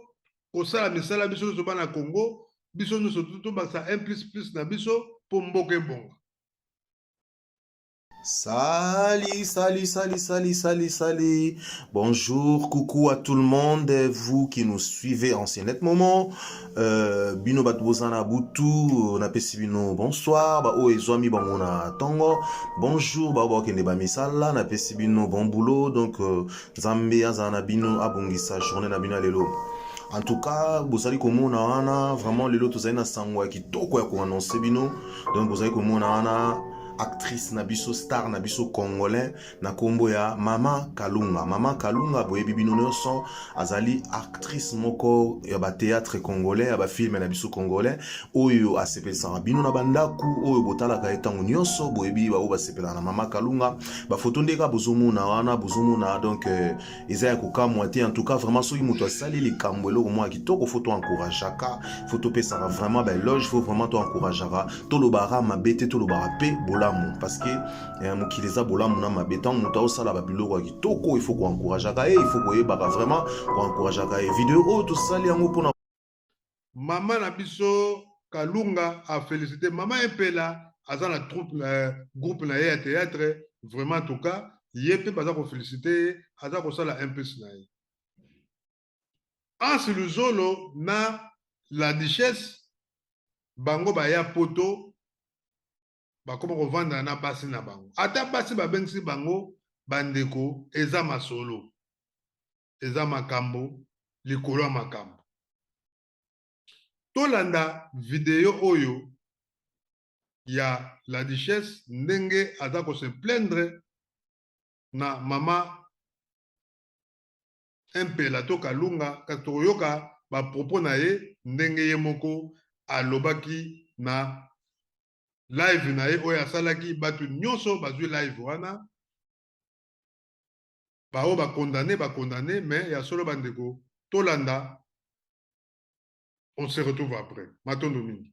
kosala misala biso nyonso bana Congo, biso nyonso tobakisa un plus plus na biso mpo mboka ebonga. Salut, salut, salut, salut, salut, salut. Bonjour, coucou à tout le monde, vous qui nous suivez en ce net moment. Bino bato bozana butu, napesi bino bonsoir, ba oyo ezwami bango na tongo. Bonjour, ba oyo bakende ba misala, napesi bino bon boulot. Donc, Nzambe azala na bino, abongisa journée na bino ya lelo. En tout cas, bozali komona wana, vraiment lelo tozali na sango ya kitoko ya koannonce bino. Donc, bozali komona wana actrice na biso, star na biso congolais na kombo ya Mama Kalunga. Mama Kalunga, boyebi bino nyonso, azali actrice moko ya ba théâtre congolais, ya ba film na biso congolais, oyo asepelisaka bino na bandaku, oyo botalaka ye ntango nyonso. Boyebi baoyo basepelaka na Mama Kalunga, bafoto nde kaka bozomona wana, bozomona. Donc eza ya kokamwa te. En tout cas vraiment, soki moto asali likambo eloko moko ya kitoko, faut toencourageaka, faut topesaka vraiment baéloge, faut vraiment toencourageaka, tolobaka mabe te, tolobaka mpe bolamu, parce que mokili eza bolamu na mabe. Ntango moto aosala babiloko ya kitoko, il faut koencourageaka ye, il faut koyebaka vraiment koencourageaka ye. Video oyo tosali yango mpona mama na biso Kalunga a félicité mama Epela, aza na troupe, groupe na ye ya théâtre. Vraiment, en tout cas ye mpe baza kofélicité ye, aza kosala un plus na ye. Anse Luzolo na la Duchesse, bango baya poto, bakoma kovanda na basi na bango. Ata basi babengisi bango, bandeko, eza masolo, eza makambo likolo ya makambo. Tolanda video oyo ya la Duchesse, ndenge aza kose plaindre na mama Mpela to Kalunga, kasi tokoyoka bapropos na ye ndenge ye moko alobaki na live na ye oyo asalaki. Bato nyonso bazwi live wana, baoyo bakondane, bakondane, mais ya solo bandeko, tolanda. On se retrouve après. Matondo mingi.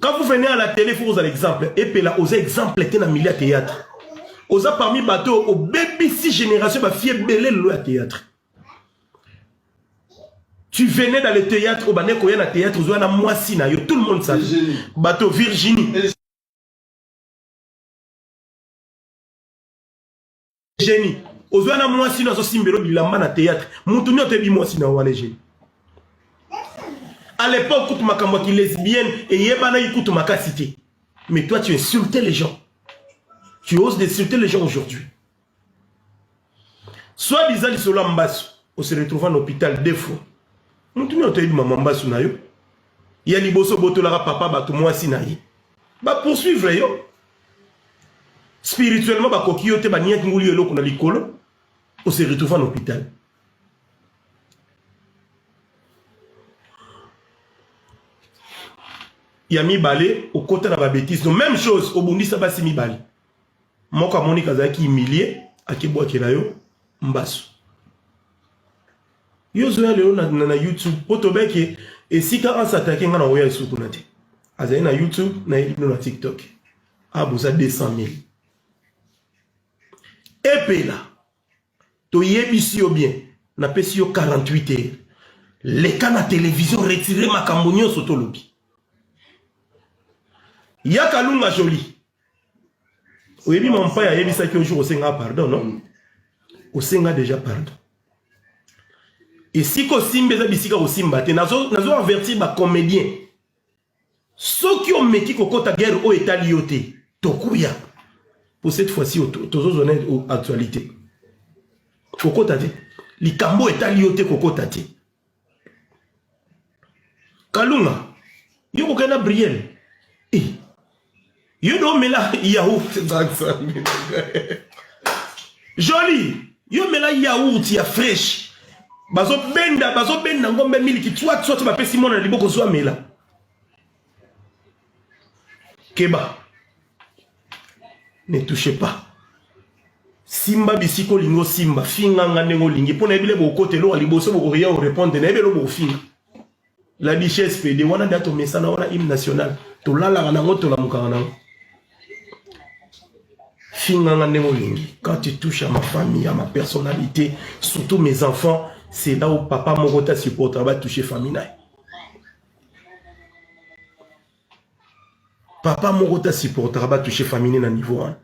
Quand vous venez à la télé, il faut vous l'exemple. Et puis là, aux exemples, te na milieu théâtre. Oza parmi bato obebisi génération ba fille belé le théâtre. Tu venais dans le théâtre, obane koya na théâtre, ozoya na mwasi na yo, tout le monde savait. Bato Virginie. Génie. Ozoya na mwasi na azosimbelo bilamba na théâtre. Mutu nyonso toyebi mwasi na wana génie. À l'époque, kutu makambo ya lesbienne eyebanaki kutu makasi te. Mais toi, tu insultais les gens. Tu oses insulter les gens aujourd'hui. Soit disant lisolo ya mbasu, on se retrouve en hôpital deux fois. Mutu nyonso toyebi mama mbasu na yo. Ya liboso botolaka papa bato mwasi na ye. Ba poursuivre yo. Spirituellement bakoki yo te, baniaki ngulu eloko na likolo. On se retrouve en hôpital. Ya mibale, okota na babétise no, même chose, obundisa basi mibale. Moko amoniki azalaki humilie, akebwakela yo mbasu. Yo ozoya lelo na YouTube mpo tobeke esika ansatake nga na oya esu kuna te. Azali na YouTube, nayebi bino na TikTok. Ah, boza 200 000. Epela toyebisi yo bien, napesi yo 48 heures, leka na television, retire makambo nyonso tolobi. Ya Kalunga Jolie, oyebi mampa ayebisaki yo jour osenga pardon, non? Osenga déjà pardon. Esika osimbi eza bisika kosimba te. Nazo, nazo avertir ba comédien, soki omeki kokota guerre oyo etali yo te, tokuya. Pour cette fois-ci tozozwa na actualité, kokota te likambo etali yo te, kokota te. Kalunga, yo kokende na Briel, eh. Yo do omela yaourt Joli, yo mela yaourt ya fresh, bazobenda bazobenda ngombe miliki tswa tswa tswa, bapesi mwana na liboko, zwa mela. Keba, ne touchez pas. Simba bisika olingi osimba, finga nga ndenge olingi, mpo nayebi le bokota eloko ya liboso bokoya orépondre, nayebi eloko bokofinga. La duchesse PD wana nde tomesana wana, hymne national tolalaka nango, tolamukaka nango. Finga nga ndenge olingi, quand tu touches à ma famille, à ma personnalité, surtout mes enfants, c'est là où papa moko ta supportera ba toucher famille na ye. Papa moko ta supportera ba toucher famille na niveau wana.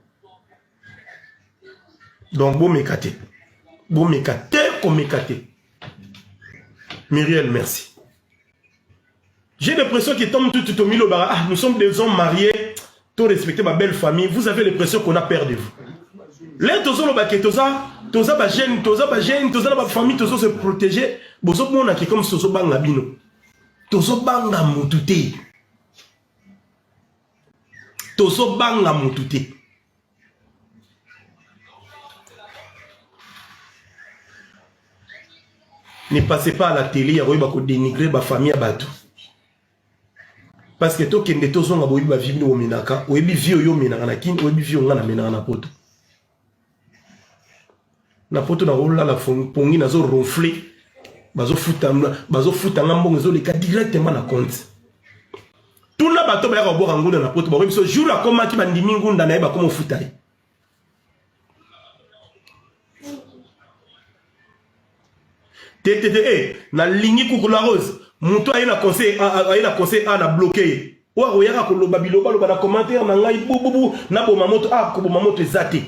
Donc bomeka te, bomeka te, komeka te. Muriel, merci. J'ai l'impression que Tom tout tout Milo ah, nous sommes des hommes mariés, tout respecter ma belle famille, vous avez l'impression qu'on a peur de vous. Là, tozo loba ke toza toza ba jeune, toza ba jeune, toza ba famille, tozo se protéger, bozo mona ke comme tozo banga bino. Tozo banga mutu te. Tozo banga mutu te. Ne passez pas à la télé ya koyeba ko dénigrer ba famille ya bato. Parce que tokende tozonga, boyebi ba vie bino bomenaka, oyebi vie oyo omenaka na Kin, oyebi vie oyo nga namenaka na poto. Na poto nakolala pongi, nazo ronfler, bazofuta bazofuta nga mbongo ezoleka directement na compte. Tuna bato bayaka kobwaka ngunda na poto, bakoyebi biso jour akomaki bandimi ngunda na ye, bakoma ofuta ye. Te te te, eh, nalingi kuku la rose, moto aye na conseil, aye na conseil a na bloqué ye. Oyo akoyaka koloba bilobaloba na commentaire na ngai bububu, naboma moto, a koboma moto eza te.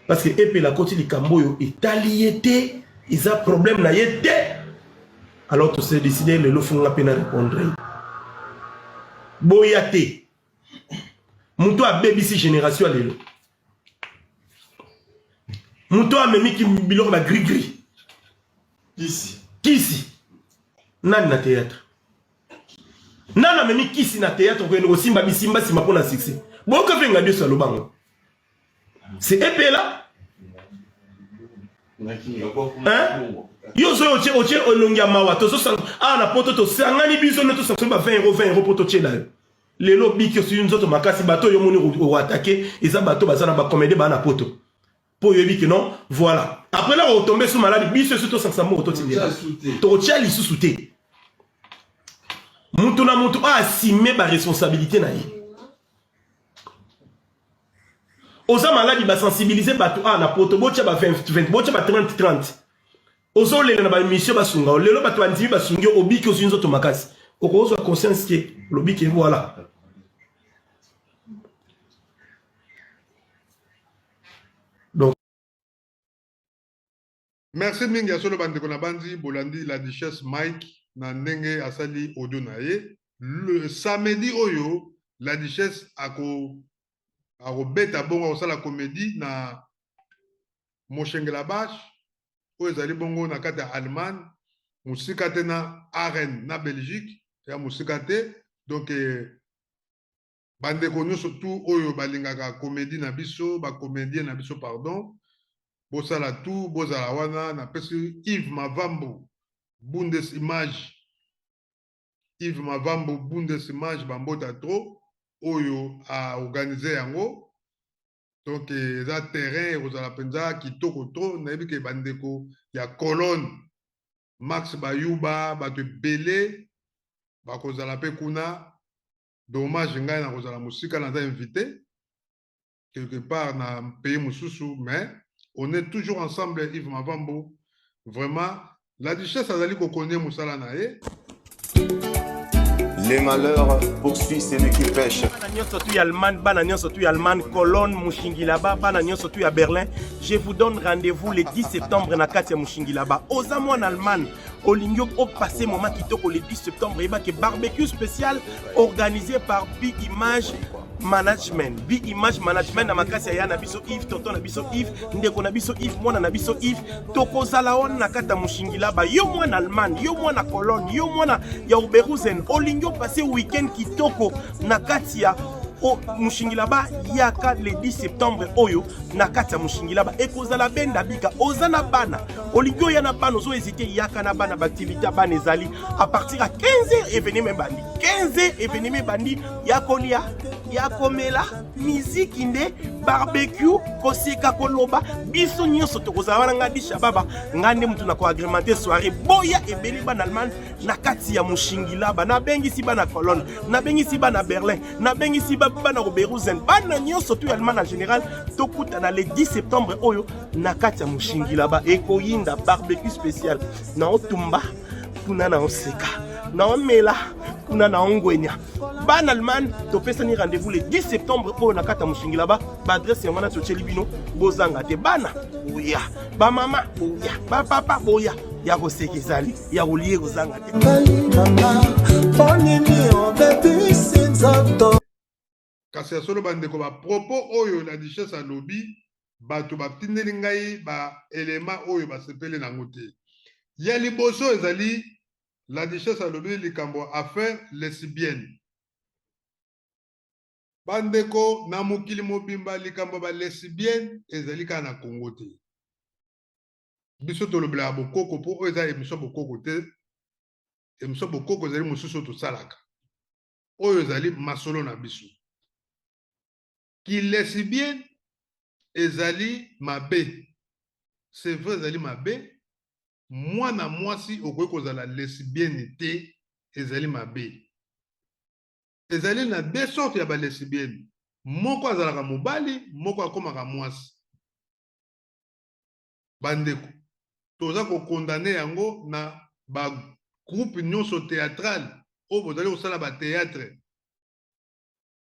Parce que Epela akoti likambo oyo etali ye te, eza problème na ye te. Alors to se décider lelo funga mpe na répondre ye. Boya te. Moto abebisi génération ya lelo. Moto amemi biloko ba gris gris. Kisi. Kisi. Nani na théâtre? Nani amemi kisi na théâtre kokende kosimba bisimba nsima mpo na succès? Boyoka mpe nga Dieu alobango. C'est Epela. Hein? Yo zo otie otie elongi ya mawa, tozosanga awa na poto, tosangani biso nde tosanctionne ba 20 euro 20 euro mpo totiela yo. Lelo biki osili nzoto makasi, bato oyo omoni oatake eza bato baza na bacomédie baa na poto, mpo oyebi ke non, voilà, après là otombe su maladi, biso esu tosangisa mbongo totindela, tokotia lisusu te. Mutu na mutu aasime baresponsabilité na ye. Oza maladi, basensibilize bato awa na poto, botia ba 20 20, botia ba 30 30. Ozolela na baémission basunga yo, lelo bato bandimi basungi yo, obiki ozwi nzoto makasi, okozwa conscience ke olobi ke voilà. Donc Merci mingi ya solo bandeko na bandi bolandi la duchesse Mike na ndenge asali audio na ye le samedi oyo. La duchesse ako akobeta bongo, akosala comédie na Mönchengladbach oyo ezali bongo na kati ya Allemagne, mosika te na Aachen na Belgique, ya mosika te. Donc bandeko nyonso tu oyo balingaka comédie na biso, bacomédien na biso, pardon, bosala tu bozala wana. Napesi Yves Mavambu Bundes Image, Yves Mavambu Bundes Image bambota trop oyo aorganize yango. Donc eza terrain ekozala mpenza kitoko trop. Nayebi ke bandeko ya Colonne, Max Bayuba, bato ebele bakozala mpe kuna. Dommage ngai nakozala mosika, naza invité. Quelque part na pays mosusu, mais on est toujours ensemble. Yves Mavambo, vraiment, la duchesse azali kokonie mosala na ye. Le malheur poursuit celui qui pêche. Bana nyonso tu ya Allemagne, bana nyonso tu ya Allemagne, Cologne, Mushingilaba, bana nyonso tu ya Berlin, je vous donne rendez-vous le 10 septembre na kati ya Mushingilaba. Oza mwana Allemagne, olingi opasser moment kitoko le 10 septembre, yeba ke barbecue spécial organisé par Big Image Management. Big Image Management na makasi ya ya na biso Yves, tonton na biso Yves, ndeko na biso Yves, mwana na biso Yves, tokozala wana na kati ya Mushingilaba. Yo mwana Allemagne, yo mwana Cologne, yo mwana ya Oberhausen, olingi opasser week-end kitoko na kati ya Mushingilaba, yaka le 10 septembre oyo na kati ya Mushingilaba. Ekozala benda bika. Oza na bana, olingi oya na bana, ozohésiter, yaka na bana. Baactivité ya bana ezali à partir ya 15 heures, événement ebandi 15 heures, événement ebandi ya kolia, ya komela, miziki nde barbecue, koseka, koloba. Biso nyonso tokozala wana. Nga Disha Baba, nga nde mutu na koagrémenter soirée. Boya ebele, bana Allemagne, na kati ya Mushingilaba. Nabengisi bana Cologne, nabengisi bana Berlin, nabengisi bana Oberhausen, bana nyonso tu ya Allemagne en général. Tokutana le 10 septembre oyo na kati ya Mushingilaba. Ekoyinda, barbecue spécial na otumba kuna, na oseka, na omela kuna, na ongwenya. Bana Allemagne, topesani rendez-vous le 10 septembre oyo na kati ya Mushingilaba. Baadresse yango wana totieli bino, bozanga te. Bana boya, bamama boya, bapapa boya, ya koseka ezali, ya kolia kozanga te. Ngai mama, mpo nini obebisi nzoto? Kasi ya solo, bandeko, bapropos oyo la duchesse alobi, bato batindeli ngai baelema oyo basepeli nango te. Ya liboso ezali la duchesse alobi likambo affaire lesbienne. Bandeko, na mokili mobimba, likambo ya balesbienne ezali kaka na Congo te. Biso tolobelaka bokoko, mpo oyo eza émission bokoko te. Émission bokoko ezali mosusu oyo tosalaka. Oyo ezali masolo na biso. Kilesbienne ezali mabe, c'est vrai, ezali mabe. Mwana mwasi okoki kozala lesbienne te, ezali mabe. Ezali na deux sortes ya balesbienne: moko azalaka mobali, moko akomaka mwasi. Bandeko, toza kocondamner yango na bagroupe nyonso théâtral oyo bozali kosala bathéâtre.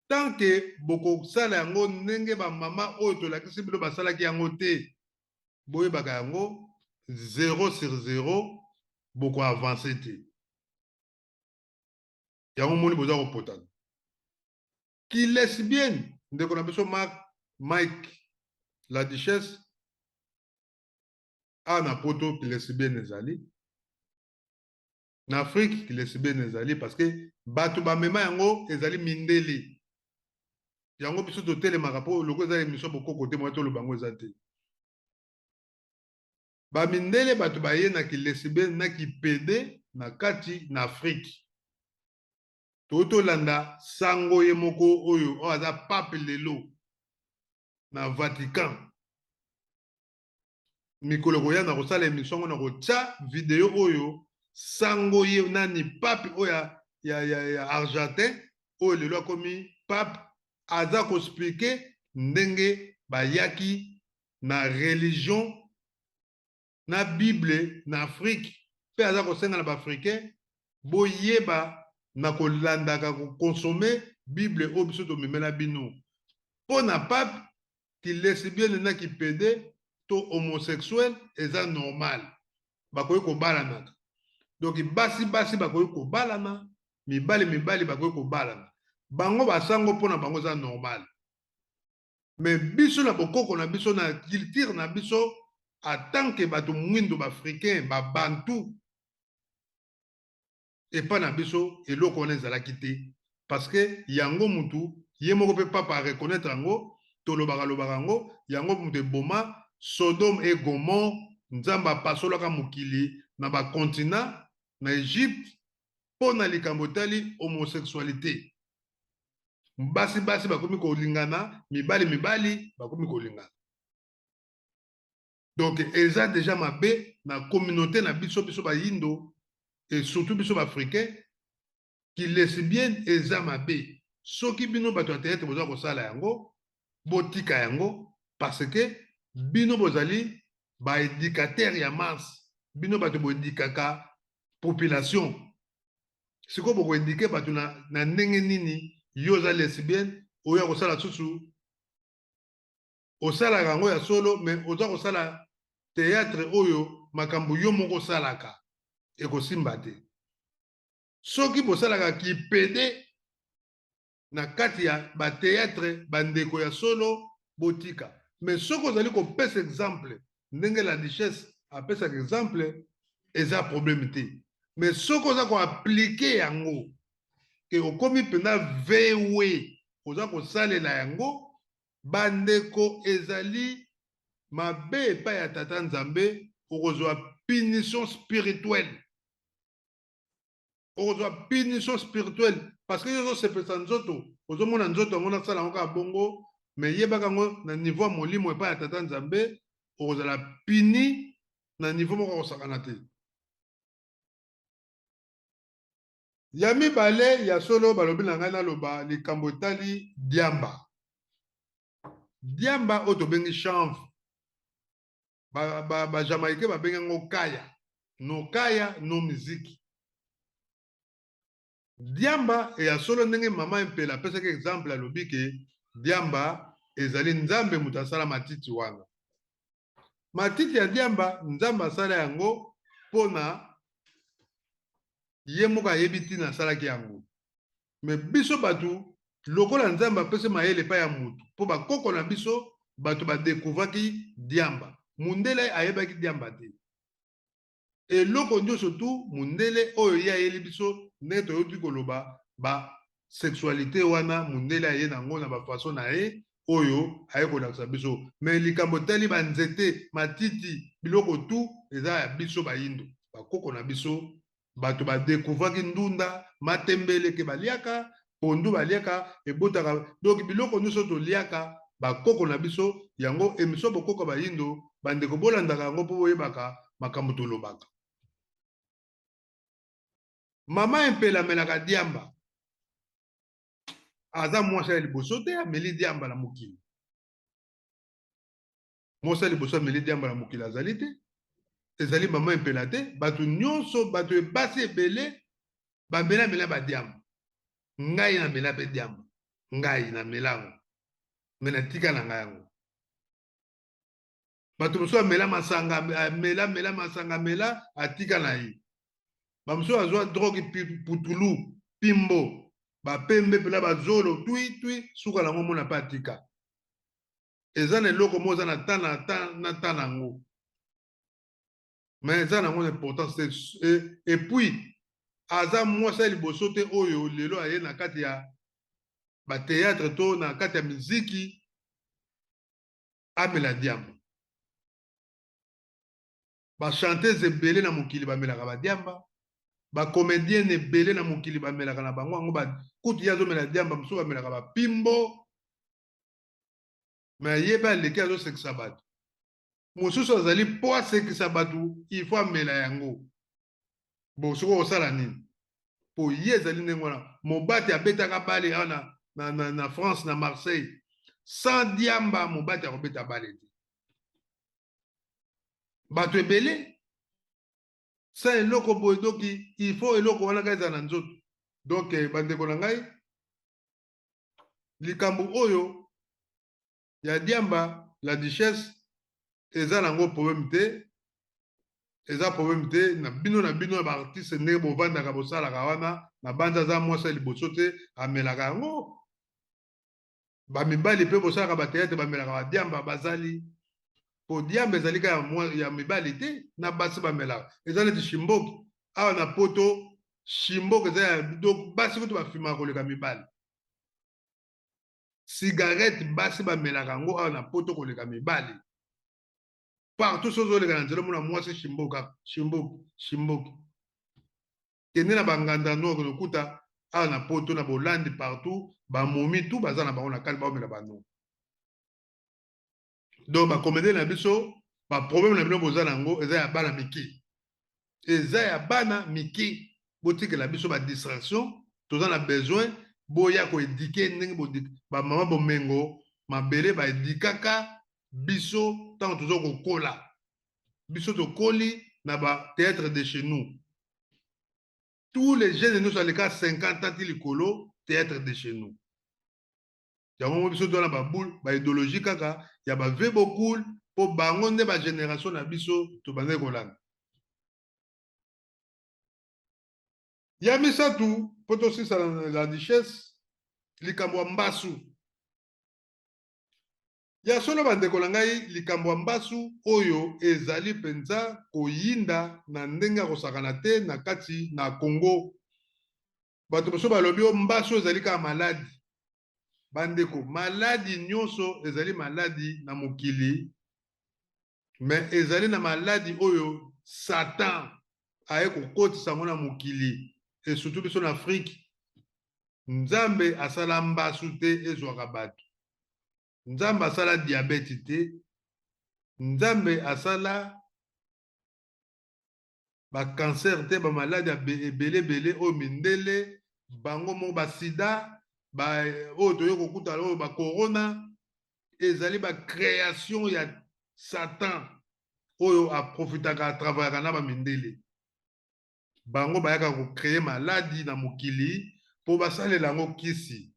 Tant que bokosala yango ndenge bamama oyo tolakisi bino basalaki yango te, boyebaka yango 0 sur 0, bokoavancer te. Yango moni boza kopotana kilesbienne. Ndeko na biso Mark Mike, la duchesse, awa na Poto kilesbienne ezali, na Afrique kilesbienne ezali, parce que bato bamema yango ezali mindele. Yango biso totelemaka, mpo loko eza émission bokoko te, moya toloba yango eza te. Bamindele bato baye na kilesbienne na kipédé na kati na Afrique. Toyi tolanda sango ye moko oyo oyo aza pape lelo na Vatican. Mikolo koya na kosala émission ngo na kotia video oyo sango ye nani, pape oyo ya Argentin oyo lelo akomi pape, aza koexpliquer ndenge bayaki na religion na Bible na Afrique, mpe aza kosenga na baafricain boyeba na kolandaka koconsommer Bible oyo biso tomemela bino. Mpo na pape, kilesbienne na kipédé to homosexuel eza normal, bakoki kobalanaka. Donc basi basi bakoki kobalana, mibali mibali bakoki kobalana. Bango basango, mpona bango eza normal. Mais biso na bokoko na biso, na culture na biso, en tant que bato mwindo, baafricain, babantu, epa na biso eloko wana ezalaki te, parce que yango mutu ye moko mpe papa areconnaître yango. Tolobaka lobaka yango, yango mutu eboma Sodome et Gomorrhe. Nzambe apasolaka mokili na bacontinent na Egypte mpo na likambo etali homosexualité. Basi basi bakomi kolingana, mibali mibali bakomi kolingana. Donc eza déjà mabe na communauté na biso, biso bayindo et surtout biso baafricain. Kilesbienne eza mabe. Soki bino bato ya théâtre boza kosala yango, Botika yango parce que bino bozali ba educateurs ya masse, bino bato boedikaka population. Sikoyo bokoedike bato na, na ndenge nini? Yo oza lesbienne, oya kosala susu, osalaka yango ya solo, mais oza kosala théâtre oyo makambo yo moko osalaka ekosimba te. Soki bosalaka kipede na kati ya ba theatre, bandeko ya solo, botika. Mais soki ozali kopesa exemple ndenge la duchesse apesaka exemple, eza problème te. Mais soki oza koaplike yango ke okomi mpenza vewe, oza kosalela yango, bandeko, ezali mabe epai ya Tata Nzambe, okozwa punition spirituelle. Okozwa punition spirituelle parce que yo ozosepelisa nzoto, ozomona nzoto yango nasala yango kaka bongo, mais yebaka yango na niveau ya molimo epai ya Tata Nzambe, okozala puni na niveau moko akosakana te. Ya mibale, ya solo, balobi na ngai naloba likambo etali diamba. Diamba oyo tobengi chanvre, Bajamaïcain ba babengi yango kaya. No kaya no miziki. Diamba ya solo, ndenge mama Mpela apesaki exemple, alobi ke diamba ezali Nzambe moto asala matiti wana. Matiti ya diamba, Nzambe asala yango mpona ye moko ayebi ntina asalaki yango. Mais biso bato, lokola Nzambe apesi mayele epai ya motu, mpo bakoko na biso bato badekouvraki diamba, mundele ayebaki diamba te. Eloko nyonso tu mundele oyo ye ayeli biso, ndenge toyoki koloba ba sexualité wana, mundele aye nango na bafaçon na ye oyo aye kolakisa biso. Mais likambo etali banzete, matiti, biloko tu eza ya biso bayindo. Bakoko na biso bato badekouvraki ndunda, matembele ke baliaka, pondu baliaka, ebotaka. Donc biloko nyonso toliaka, bakoko na biso yango. Émission Bokoko Bayindo, bandeko, bolandaka yango mpo boyebaka makambo tolobaka. Mama Empela amelaka diamba, aza mwasi ya liboso te ameli diamba na mokili. Mwasi ya liboso ameli diamba na mokili azali te, ezali mama Empela te. Bato nyonso, bato basi ebele bamelamela badiamba. Ngai namela mpe diamba, ngai namela yango, me natika na ngai yango. Bato mosusu amela masanga, amela mela masanga, amela, atika na ye. Bamosusu azwa drogue, putulu, pimbo, bapembe mpena, bazolo twi twi, suka nango omona mpe atika. Eza na eloko moko eza na ta na ta na ta nango, mais eza nango na importance te. Et puis aza mwasi ya liboso te oyo lelo aye na kati ya batheatre to na kati ya miziki amela diamba. Bachanteuse ebele na mokili bamelaka badiamba, bacomédienne ebele na mokili bamelaka na bango yango. Kutu ye azomela diamba, mosusu bamelaka bapimbo, mais ye mpe aleki azosekisa bato. Mosusu azali mpo asekisa bato, il faut amela yango. Bon, soki okosala nini mpo ye ezali ndenge wana. Mobati abetaka bale awa na France, na Marseille, sans diamba mobati akobeta bale te. Bato ebele sans eloko boye, donc il faut eloko wana kaka ezala na nzoto. Donc bandeko na ngai, likambo oyo ya diamba, la duchesse, eza nango problème te, eza problème te na bino, na bino ya baartiste, ndenge bovandaka bosalaka wana na banza. Aza mwasi ya liboso te amelaka yango. Bamibali mpe bosalaka batheatre bamelaka badiamba, bazali po diamba ezali kaka ya mibali te, na basi bamelaka. Eza neti shimboki awa na Poto. Shimboki eza ya, donc basi kutu bafimaka koleka mibali. Cigarette, basi bamelaka yango awa na Poto koleka mibali. Partout soki ozoleka na nzela, omona mwasi shimboki, shimboki, shimboki. Kende na banganda nord, lokuta awa na Poto, na Bolandi, partout bamomi tu baza na bango na kali baomela bano. Donc bacomédien na biso, baproblème na bino boza na yango eza ya bana mike, eza ya bana mike. Botikela biso badistraction, toza na besoin boya koéduquer ndenge bamama bomengo. Mabele ba edikaka biso ntango toza kokola. Biso tokoli na ba théâtre de chez nous. Tous les jeunes nyonso aleka 50 ans ti likolo, théâtre de chez nous. Yango mo biso toza na baboule, ba idéologie kaka ya ba vieux Bokul, mpo bango nde ba génération na biso tobandaki kolanda. Ya misato, mpo tosisa la duchesse, likambo ya mbasu. Ya solo, bandeko na ngai, likambo ya mbasu oyo ezali mpenza koyinda na ndenge ya kosakana te na kati na Congo. Bato mosusu balobi o mbasu ezali kaka maladi. Bandeko, maladi nyonso ezali maladi na mokili, me ezali na maladi oyo Satan aye kokotisa yango na mokili, et surtout biso na Afrique. Nzambe asala mbasu te ezwaka bato. Nzambe asala diabète te. Nzambe asala ba cancer te, bamaladi ebele ebele oyo mindele bango moko, basida ba, oyo toye kokuta oyo, bacorona, ezali ba création ya Satan oyo aprofitaka, atravaillaka na bamindele. Bango bayaka ko créer maladi na mokili mpo basalela yango kisi.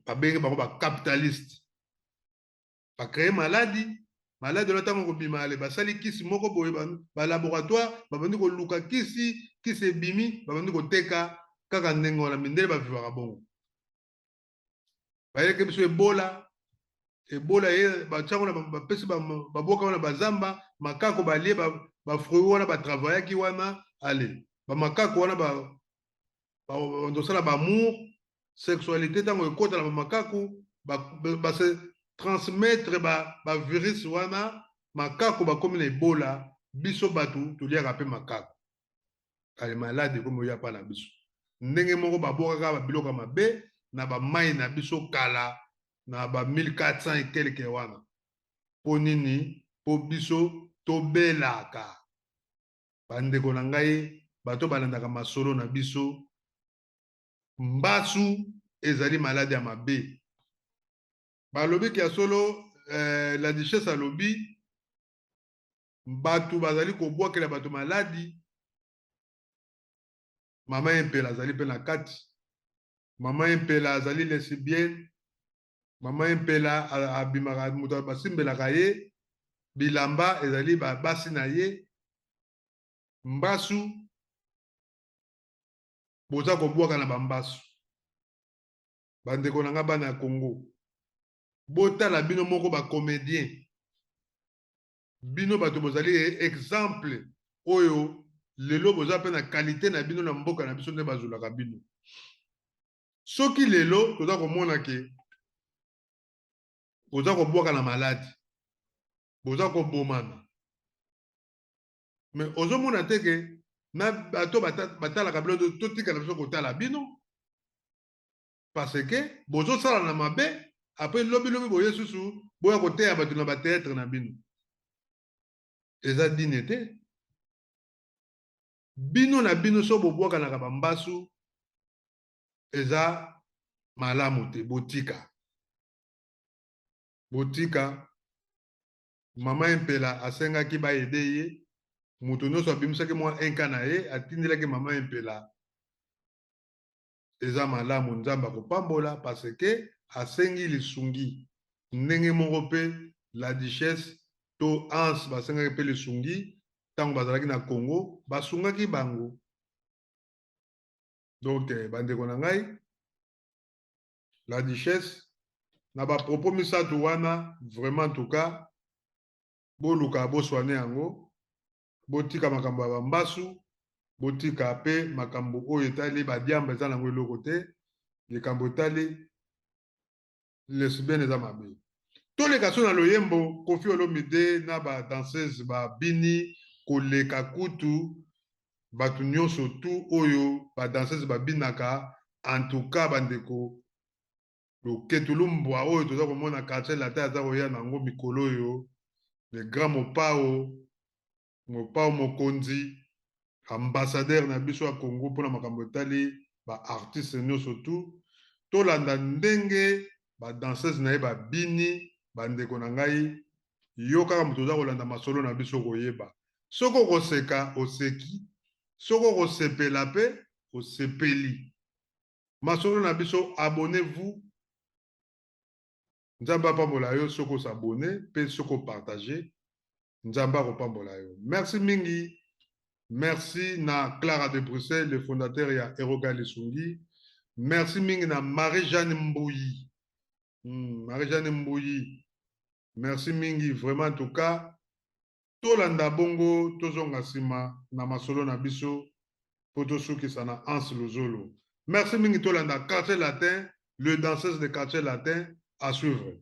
Babenge bango ba capitaliste. Ba créer maladi, maladi wana ntango kobima, ale basali kisi moko boye, ba laboratoire babandi koluka kisi, kisi ebimi, babandi koteka kaka ndenge wana. Mindele bavivaka bongo. Bayelaki biso Ebola. Ebola ye batiango na bapesi, babwaka wana bazamba, makako balie ba fruit wana, batravaillaki wana, ale bamakako wana bandosala ba amour, sexualité. Ntango ekota na bamakaku, base transmettre ba virus wana, makako bakomi na Ebola. Biso bato toliaka mpe makako, ale maladi ekomi oya mpa na biso. Ndenge moko babwakaka babiloko ya mabe na bamai na biso kala na ba 1400 et quelque wana. Mpo nini? Mpo biso tobelaka. Bandeko na ngai, bato balandaka masolo na biso, mbasu ezali maladi ya mabe. Balobiki ya solo, la duchesse alobi bato bazali kobwakela bato maladi. Mama Empela azali mpe na kati. Mama Empela azali lesbienne. Mama Empela abimaka, moto basimbelaka ye bilamba ezali basi na ye. Mbasu, boza kobwaka na bambasu. Bandeko na nga, bana ya Congo, botala bino moko ba comédien. Bino bato bozali exemple oyo lelo boza mpe na qualité na bino na mboka na biso nde bazolaka bino. Soki lelo toza komona ke boza kobwaka na maladi, boza kobomana, me ozomona te ke na bato batalaka bino, totikala biso kotala bino, parce que bozosala na mabe. Après lobilobi boye susu boya koteya bato na ba théâtre na bino, eza digne te. Bino na bino so bobwakanaka bambasu, eza malamu te. Botika, botika. Mama Empela asengaki ba aider ye. Moto nyonso abimisaki mwa inka na ye, atindelaki mama Empela. Eza malamu, Nzambe akopambola, parce que asengi lisungi. Ndenge moko mpe la duchesse to Anse basengaki mpe lisungi ntango bazalaki na Congo, basungaki bango. Donc bandeko na ngai, la duchesse na ba propos misato wana, vraiment, en tout cas, boluka boswane yango. Botika makambo ya bambasu, botika mpe makambo oyo etali badiamba, eza nango eloko te. Likambo etali lesbienne eza mabe. Toleka so na loyembo. Koffi Olomide na ba danseuse babini koleka kutu bato nyonso tu oyo ba danseuse babinaka. En tout cas, bandeko, loketu lumbwa oyo toza komona Quartier Latin aza koya nango mikolo oyo, le grand Mopao, Mopao mokonzi, ambassadeur na biso ya Congo mpona makambo etali ba artiste nyonso tu. Tolanda ndenge ba danseuses na ye babini. Bandeko na ngai, yo kaka moto oza kolanda masolo na biso okoyeba. Soki okoseka, oseki. Soki okosepela mpe, osepeli. Masolo na biso, abonnez-vous. Nzambe apambola yo soki osabonne mpe soki opartage. Nzambe akopambola yo. Merci mingi. Merci na Clara de Bruxelles, le fondateur ya Eroga Lisungi. Merci mingi na Marie-Jeanne Mbouyi. Marie-Jeanne Mbouyi. Merci mingi vraiment en tout cas. Tolanda bongo tozonga sima na masolo na biso po tosukisa na Hans Luzolo. Merci mingi tolanda Quartier Latin, le danseuse de Quartier Latin à suivre.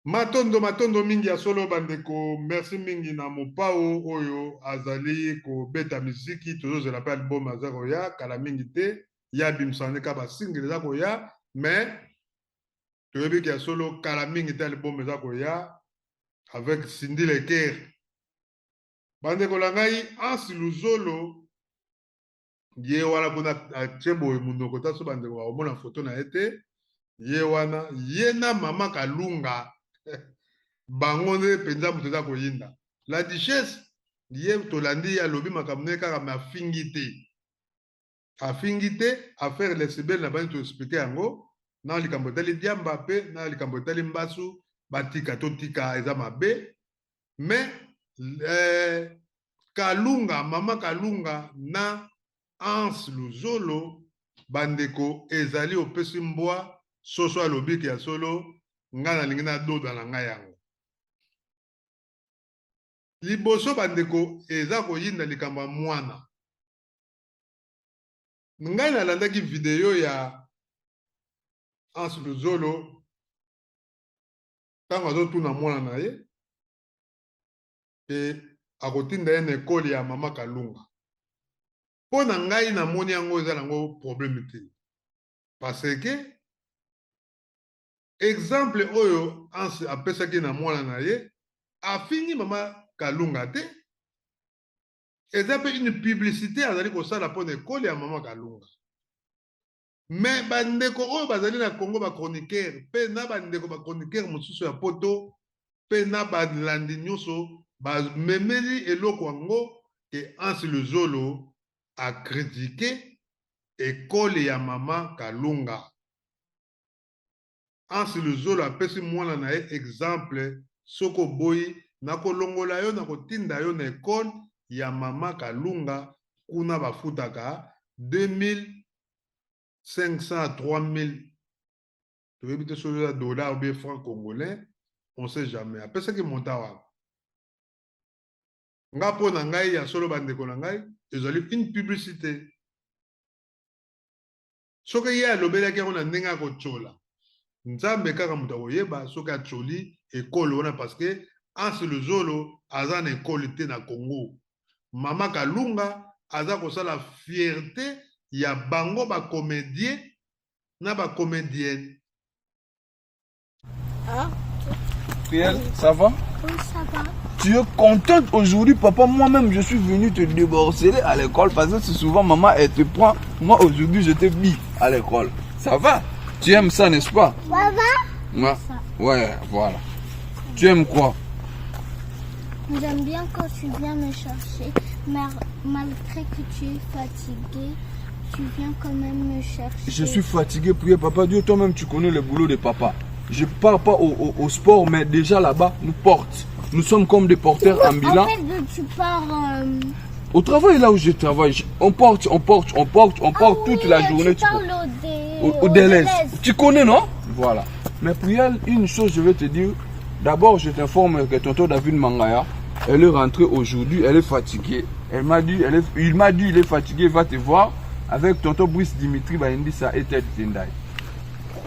Matondo, matondo mingi ya solo bandeko. Merci mingi na Mopao oyo azali kobeta miziki. Tozozela pe album aza koya kala mingi te. Ya bimisa ndeka ba single eza koya, mais toyebi ke ya solo kala mingi te album eza koya avec Cindy Leker. Bandeko na ngai, Hans Luzolo ye wana kuna atie boye monoko ta so bandeko bakomona foto na ye te. Ye wana ye na mama Kalunga bango nde mpenza moto eza koyinda. La duchesse ye tolandi ye alobi makambo ne kaka me afingi te, afingi te. Affaire lesibele na bani toexplike yango na likambo etali diamba mpe na likambo etali mbasu, batika totika eza mabe. Mais Kalunga, mama Kalunga na Hans Luzolo bandeko ezali opesi mbwa soso alobi ke ya solo nga nalingi nadoda na ngai yango. Liboso bandeko eza koyinda likambo ya mwana. Ngai nalandaki video ya Hans Luzolo ntango azotuna mwana na ye ke akotinda ye na ekole ya mama Kalunga. Mpo na ngai namoni yango eza nango problème te, parce que exemple oyo Hans apesaki na mwana na ye, afingi mama Kalunga te, eza pe une publicité azali kosala mpo na ekole ya mama Kalunga. Mais bandeko oyo bazali na Congo ba chroniqueur pe na bandeko ba chroniqueur mosusu ya poto pe na balandi nyonso bamemeli eloko yango ke Hans Luzolo a critiquer ekole ya mama Kalunga. Hans Luzolo apesi mwana na ye exemple, soki oboyi Nakolongola yo, nakotinda yo na ecole ya mama Kalunga, kuna bafutaka 2500 à 3000, toyebi te soki eza dollar ou bien franc congolais, on sait jamais. Apesaki montant wana. Nga mpo na ngai, ya solo, bandeko na ngai, ezali une publicité. Soki ye alobelaki yango na ndenge ya kotiola, Nzambe kaka moto akoyeba soki atioli ekole wana, parce que Anse Luzolo aza na ekole te na Congo. Mama Kalunga aza kosala fierté ya bango bacomédien na bacomédienne. Ah. Priel, ça va? Oui, ça va. Tu es contente aujourd'hui, papa? Moi-même, je suis venu te déborder à l'école parce que souvent, maman, elle te prend. Moi, aujourd'hui, je te bis à l'école. Ça va? Tu aimes ça, n'est-ce pas? Ça va? Ouais. Ouais, voilà. Tu aimes quoi? J'aime bien quand tu viens me chercher, mais malgré que tu es fatigué, tu viens quand même me chercher. Je suis fatigué, prier papa Dieu, toi-même tu connais le boulot de papa. Je pars pas au sport, mais déjà là-bas, nous porte. Nous sommes comme des porteurs ambulants. En fait, tu pars... Au travail, là où je travaille, on porte, on porte, on porte, on porte ah toute oui, la journée. Tu parles au Deleuze. Tu connais, non? Voilà. Mais Priel, une chose, je vais te dire. D'abord, je t'informe que tonton David Mangaya, elle est rentrée aujourd'hui, elle est fatiguée. Elle m'a dit, il m'a dit, il est fatigué, va te voir avec tonton Brice Dimitri Bayindisa et Ted Tendai.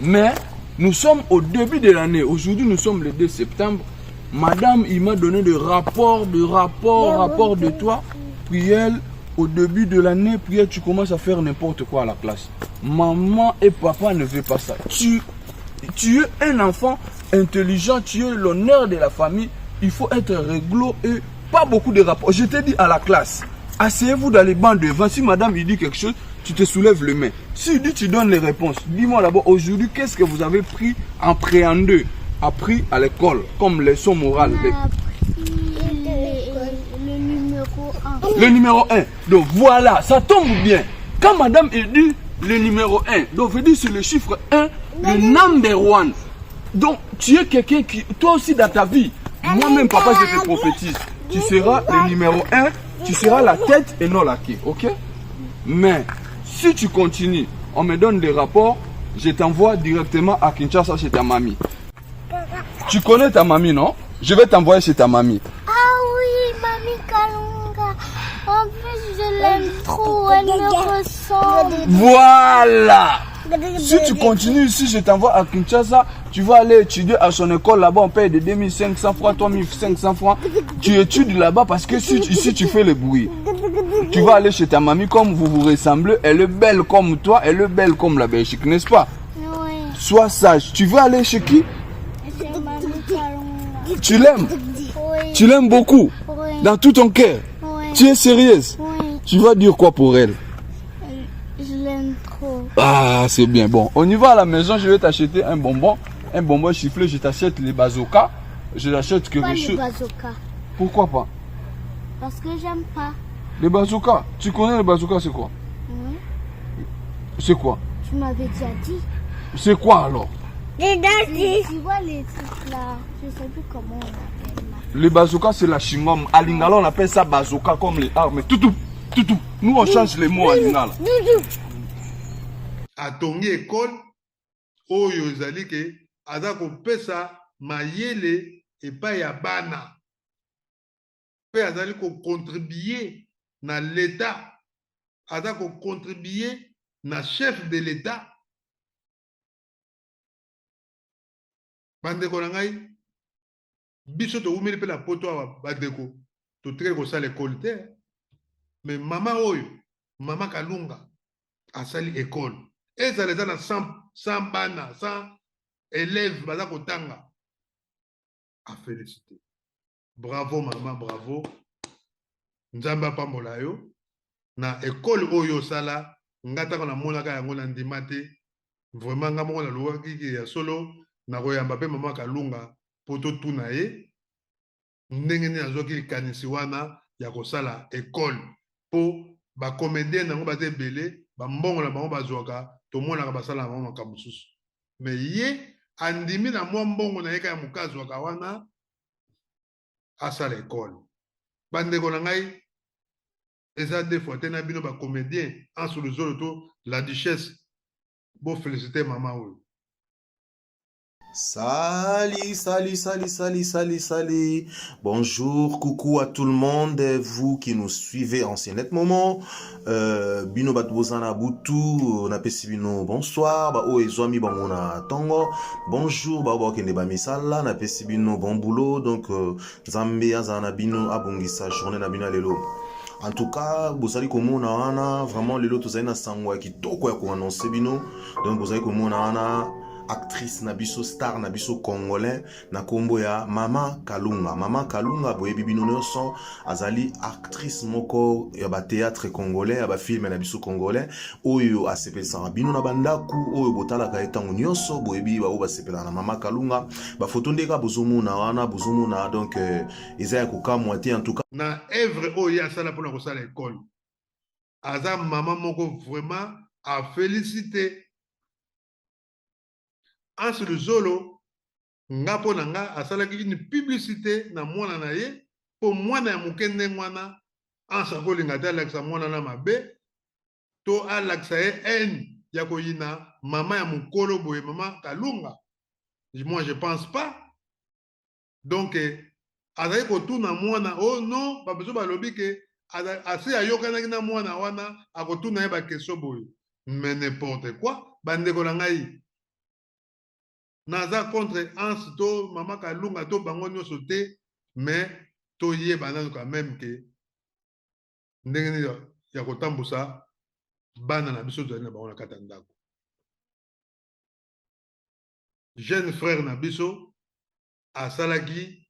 Mais nous sommes au début de l'année. Aujourd'hui, nous sommes le 2 septembre. Madame, il m'a donné des rapports, rapports de toi. Priel, au début de l'année, Priel, tu commences à faire n'importe quoi à la classe. Maman et papa ne veulent pas ça. Tu es un enfant intelligent, tu es l'honneur de la famille. Il faut être réglo et pas beaucoup de rapports. Je te dis à la classe, asseyez-vous dans les bancs devant. Si madame il dit quelque chose, tu te soulèves le main. Si il dit, tu donnes les réponses. Dis-moi d'abord, aujourd'hui, qu'est-ce que vous avez pris en préambule, appris à l'école, comme leçon morale? On a appris le numéro 1. Le numéro 1. Donc voilà, ça tombe bien. Quand madame il dit le numéro 1, donc veut dire c'est le chiffre 1, le number 1. Donc tu es quelqu'un qui, toi aussi dans ta vie, moi-même papa, je te prophétise, tu seras le numéro 1, tu seras la tête et non la queue, ok? Mais si tu continues, on me donne des rapports, je t'envoie directement à Kinshasa chez ta mamie. Tu connais ta mamie, non? Je vais t'envoyer chez ta mamie. Ah oui, mamie Kalunga. En plus, je l'aime trop, elle me ressemble. Voilà. Si tu continues ici, je t'envoie à Kinshasa. Tu vas aller étudier à son école là-bas. On paye de 2500 francs, 3500 francs. Tu étudies là-bas parce que si, ici tu fais le bruit. Tu vas aller chez ta mamie comme vous vous ressemblez. Elle est belle comme toi, elle est belle comme la Belgique, n'est-ce pas? Oui. Sois sage. Tu veux aller chez qui? Chez mamie Kalunga. Tu l'aimes? Oui. Tu l'aimes beaucoup? Oui. Dans tout ton cœur? Oui. Tu es sérieuse? Oui. Tu vas dire quoi pour elle? Je l'aime trop. Ah, c'est bien. Bon, on y va à la maison, je vais t'acheter un bonbon. Un bonbon chifflé, je t'achète les bazookas. Je t'achète quelque chose. Pas les bazookas. Pourquoi pas? Parce que j'aime pas. Les bazookas? Tu connais les bazookas, c'est quoi? Oui. C'est quoi? Tu m'avais déjà dit. C'est quoi alors? Tu vois les trucs là, je sais plus comment on appelle là. Les bazookas, c'est la chingom. À Lingala, on appelle ça bazooka comme les armes. Toutou, toutou. Nous, on change les mots à Lingala. Atongi école, oyo ezali ke aza kopesa mayele epai ya bana mpe azali kocontribue na l'État, aza kocontribue na chef de l'État. Bandeko na ngai, biso towumeli mpe na poto awa, bandeko totikali kosala ekole te, mais mama oyo, mama Kalunga, asali ekole. Ezala eza na 100 bana, 100 élèves baza kotanga. A félicité. Bravo mama, bravo. Nzambe apambola yo na ekole oyo osala. Nga ntango namonaka yango na ndima te. Vraiment nga moko nalukaki ya solo nakoyamba mpe mama Kalunga po totuna ye ndenge nini azwaki likanisi wana ya kosala ekole, po bacomédien nango baza ebele, bambongo na bango bazwaka, tomonaka basala na bango makambo mosusu. Mais ye andimi na mwa mbongo na ye kaka ya moke azwaka wana, Asala ekole. Bandeko na ngai, eza deux fois te na bino ba comédien Anse Luzolo to la duchesse bo féliciter mama oyo. Salut, salut, salut, salut, salut, salut. Bonjour, coucou à tout le monde, vous qui nous suivez en ce net moment. Bino bato boza na butu, napesi bino bonsoir, ba oyo ezwami bango na tongo. Bonjour, ba oyo bakende ba misala, napesi bino bon boulot. Donc, Nzambe azala na bino, abongisa journée na bino ya lelo. En tout cas, bozali komona wana, vraiment lelo tozali na sango ya kitoko ya koannonce bino. Donc, bozali komona wana actrice na biso, star na biso congolais na kombo ya Mama Kalunga. Mama Kalunga, boyebi bino nyonso, azali actrice moko ya ba théâtre congolais, ya ba film na biso congolais, oyo asepelisaka bino na bandaku, oyo botalaka ye ntango nyonso. Boyebi ba oyo basepelaka na Mama Kalunga. Ba photo nde kaka bozomona wana, bozomona donc eza ya kokamwa te en tout cas. Na œuvre oyo ye asala mpona kosala ekole, aza mama moko vraiment a félicité. Anse Luzolo, nga mpo na nga, asalaki une publicité na mwana na ye, mpo mwana ya moke ndenge wana, Anse akolinga te alakisa mwana na mabe to alakisa ye haine ya koyina mama ya mokolo boye, mama Kalunga. Moi, je pense pas. Donc azali kotuna mwana, oh non, babiso balobi ke asi ayokanaki na mwana wana, akotuna ye baquestion boye. Mais n'importe quoi. Bandeko na ngai, naza contre Anse to mama Kalunga to bango nyonso te, mais toyeba nanu quand même ke ndenge nini ya kotambusa bana na biso tozali na bango na kati ya ndako. Jeune frère na biso asalaki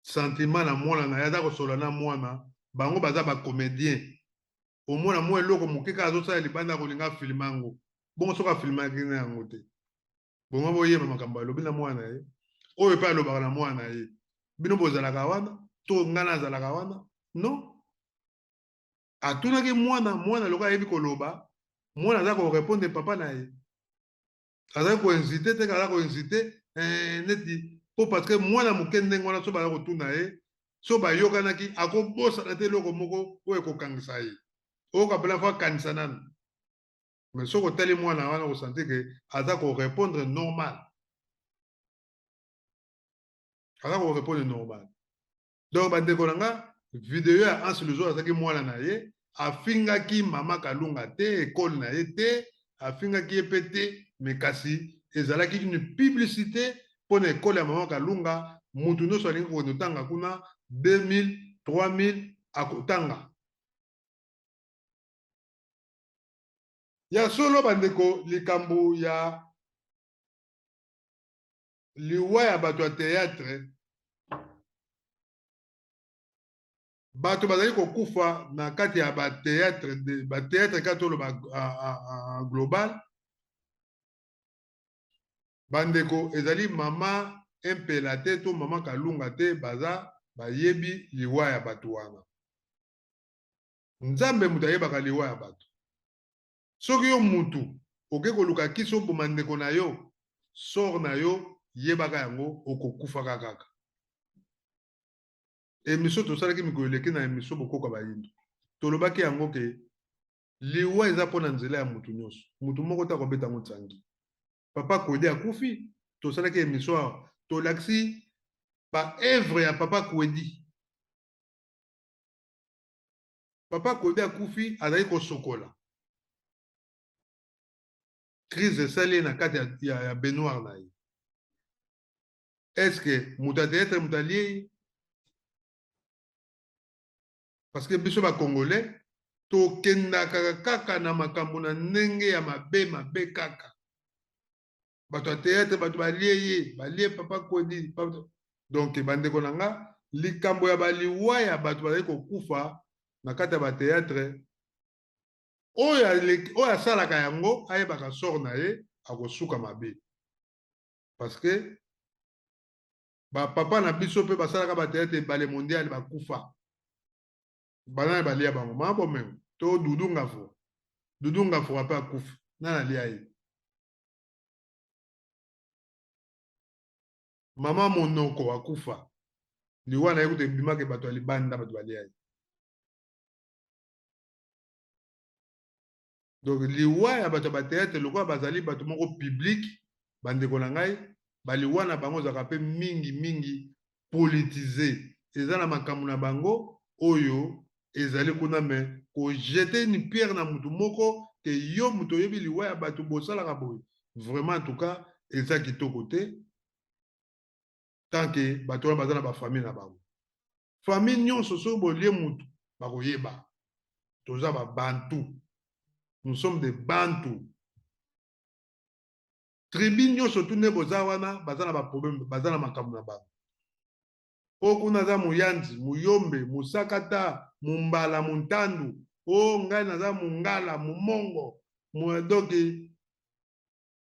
sentiment na mwana na ye, aza kosola na mwana. Bango baza bacomédien, omona mwa eloko moke kaka azosala libanda, kolinga afilme yango. Bongo soki afilmaki na yango te, bongo boyeba makambo alobi na mwana na ye, oyo mpe alobaka na mwana na ye. Bino bozalaka wana to ngai nazalaka wana? Non, atunaki mwana. Mwana lokola ayebi koloba, mwana aza korépondre papa na ye. Azali koinsulter te, aza koinsulter neti mpo parce que mwana moke ndenge wana, so baza kotuna ye, so bayokanaki, akobosana te eloko moko oyo ekokangisa ye. Oyoka mpena fo akanisa nanu. Mais soki otali mwana wana, kosentir ke aza korépondre normal, aza korépondre normal. Donc bandeko na nga, video ya Anse Luzo, azalaki mwana na ye, afingaki mama Kalunga te, ekole na ye te, afingaki ye mpe te, mais kasi ezalaki une publicité mpona ekole ya mama Kalunga. Mutu nyonso alingi kokende kotanga kuna, 2000, 3000, akotanga. Ya solo bandeko, likambo ya liwa ya bato ya théâtre, bato bazali kokufa na kati ya bathéâtre, bathéâtre kaka toloba global, bandeko, ezali mama Empela te to mama Kalunga te. Baza bayebi liwa ya bato wana. Nzambe moto ayebaka liwa ya bato. Soki yo mutu oke koluka kisi oboma ndeko na yo, sort na yo, yebaka yango, okokufaka kaka. Émission tosalaki mikolo eleki na émission Bokoka Bayindo, tolobaki yango ke liwa eza mpona nzela ya mutu nyonso, mutu moko te akobeta yango ntangi. Papa Kwedi akufi, tosalaki émission awa, tolakisi baœuvre ya papa Kwedi. Papa Kwedi akufi, azali kosokola, crise esali ye na kati ya baignoire na ye. Est ce que moto ya théâtre moto alie ye? Parce que biso bacongolais tokendaka kaka na makambo na ndenge ya mabe mabe kaka. Bato ya théâtre, bato balie ye, balie papa Kwedi. Donc bandeko na nga, likambo ya baliwa ya bato bazali kokufa na kati ya bathéâtre, oyo oyo asalaka yango ayebaka sort na ye, akosuka mabe. Parce que bapapa na biso mpe basalaka bathéâtre ebale mondial, bakufa, banani balia bango? Mama Bomengo to Dudu Ngafo. Dudu Ngafo mpe akufa, nani alia ye? Mama Monoko akufa. Liwa na ye kutu ebimaka bato ya libanda bato balia ye. Donc liwa ya bato ya bateatre lokola bazali bato moko public, bandeko na ngai, baliwa na bango ezalaka mpe mingi mingi politise. Eza na makambo na bango oyo ezali kuna, me kojete une pierre na motu moko ke yo moto oyebi liwa ya bato bosalaka boye, vraiment en tout cas eza kitoko te. Tant que bato wana baza na bafamille na bango, famille nyonso soki bolie mutu bakoyeba. Toza ba bantu, nous sommes des bantu. Tribu nyonso tu nde boza wana baza na baproblème, baza na makambo na bango. Oyo kuna aza moyanzi, muyombe, mosakata, mumbala, muntandu, o ngai naza mungala, mumongo, doki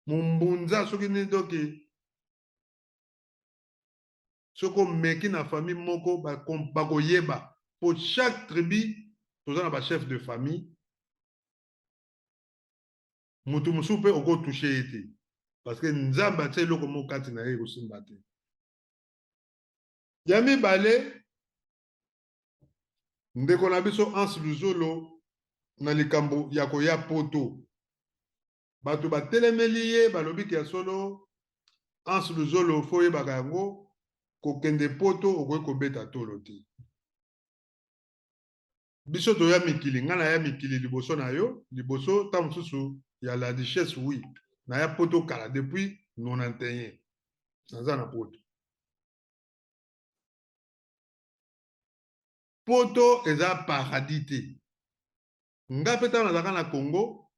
mumbunza, soki nini. Doki soki omeki na famille moko bakoyeba, po chaque tribu toza na bachef de famille. Moto mosusu mpe okotouche ye te, parce que Nzambe atia eloko moko kati na ye, ekosimba te. Ya mibale, ndeko na biso Hans Luzolo, na likambo ya koya Poto, bato batelemeli ye, balobiki ya solo. Hans Luzolo, fo oyebaka yango, kokende Poto okoki kobeta tolo te. Biso toya mikili, ngai naya mikili liboso na yo, liboso ntango mosusu ya la duchesse. Oui, naya Poto kala, depuis 91 naza na Poto. Poto eza paradis te. Nga mpe ntango nazalaka na Congo,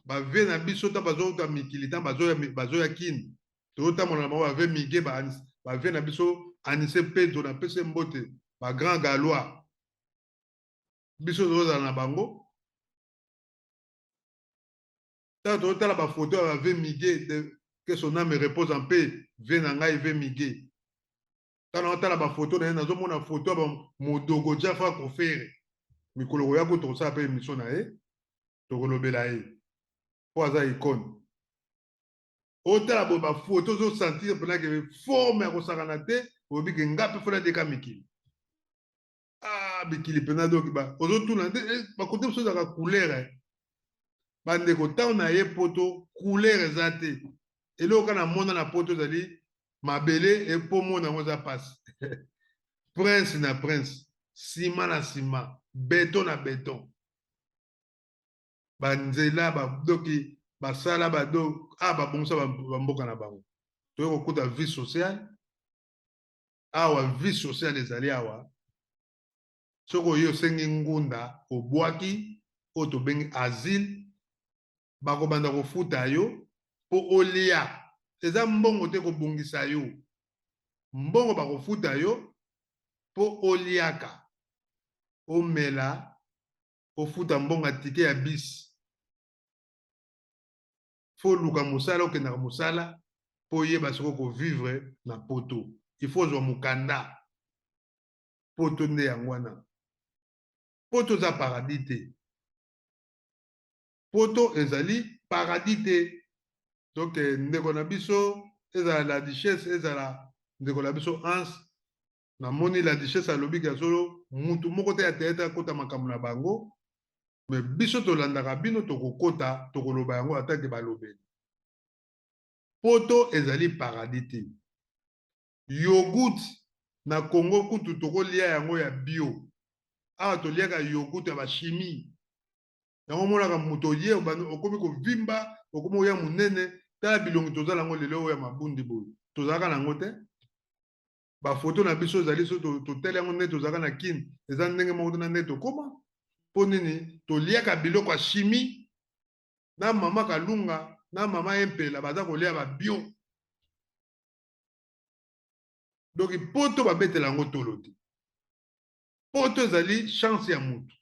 bavie na biso ntango bazouta mikili, ntango bazoya Kini, tozotambola na bango, bavie mige, bavie na biso Anise Pedro, napesi mbote, bagrand Galois, biso tozozala na bango. Ntango tozotala bafoto ya bavie mige, que son âme repose en paix, vie na ngai vie mige, ntango naotala bafoto na ye, nazomona foto ya Modogo Jafa Kofere. Mikolo koya ko tokosala mpe émission na ye, tokolobela ye mpo aza icône. Otala boye bafoto, ozosentir mpena ke forme ya kosakana te. Oyebi ke nga mpe fona deka mikili, ah, mikili mpena. Donc ozotuna bakote mosusu ezalaka couleur. Bandeko, ntango na ye Poto, couleur eza te. Eloko kaka namona na Poto ezali mabele, epo mona yango eza mpasi. Prince na prince, nsima na nsima, beton na beton, banzela badoki basala bado a babongisa bamboka na bango. Toyei kokuta vie sociale awa. Vie sociale ezali awa, soki oye osengi ngunda, obwaki oyo tobengi asile, bakobanda kofuta yo mpo olia. Eza mbongo te kobongisa yo, mbongo bakofuta yo mpo oliaka, omela, ofuta mbongo ya ticket ya bus. Fo oluka mosala, okendaka mosala mpo oyeba soki okovivre na Poto. Il faut ozwa mokanda. Poto nde yango wana. Poto eza paradis te, Poto ezali paradis te. Donc ndeko na biso, ezala la duchesse, ezala ndeko na biso Hans, namoni la duchesse alobi ke solo mutu moko te ya théâtre akota makambo na bango, me biso tolandaka bino, tokokota, tokoloba yango atake balobeli. Poto ezali paradis te. Yogourt na Congo kutu tokolia yango ya bio, awa toliaka yogourt ya bachimie. Yango omonaka moto oye okomi kovimba, okomi oya monene. Tala bilongi tozala yango lelo oyo ya mabundi boye, tozalaka nango te. Bafoto na biso ezali so totali yango ndenge tozalaka na Kini, eza ndenge moko te na ndenge tokóma. Mpo nini? Toliaka biloko ya chimie. Na mama Kalunga na mama Empela baza kolia babio. Donc Poto babetela yango tolo te. Poto ezali chance ya mutu.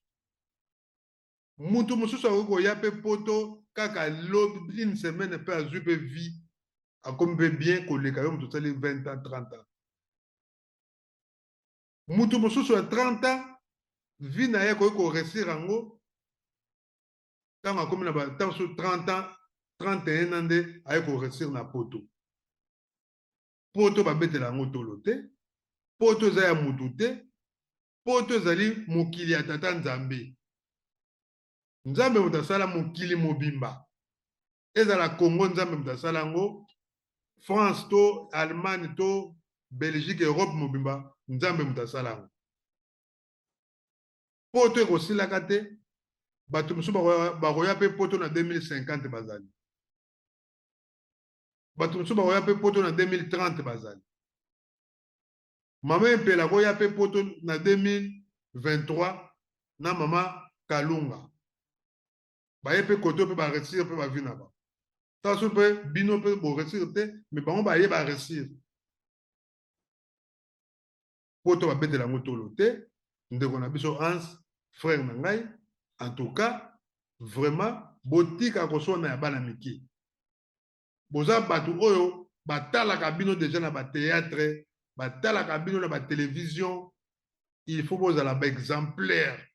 Mutu mosusu akoki koya mpe Poto kaka lobi, une semaine mpe azwi mpe vie, akomi mpe bien koleka yo moto osali 20 ans, 30 ans. Mutu mosusu ya 30 ans, vie na ye akoki koréussir yango ntango akomi na ntango mosusu 30 ans, 31 ans nde aye koréussir na Poto. Poto babetela yango tolo te. Poto eza ya mutu te, poto ezali mokili ya tata Nzambe. Nzambe moto asala mokili mobimba. Ezala Congo Nzambe moto asala yango, France to Allemagne to Belgique, Europe mobimba Nzambe moto asala yango. Poto ekosilaka te, bato mosusu bakoya mpe poto na 2050 bazali. Bato mosusu bakoya mpe poto na 2030 bazali. Mama Mpela akoya mpe poto na 2023 na mama Kalunga. Baye mpe koto mpe ba réussir mpe ba vie na bango. Taso mpe bino mpe bo réussir te, mais bango baye ba réussir. Poto babetela yango tolo te, ndeko na biso Hans, frère na ngai, en tout cas, vraiment botika koswana ya bana mike. Boza batu oyo batalaka bino dejà na ba theatre, batalaka bino na ba television, il faut bozala ba exemplaire.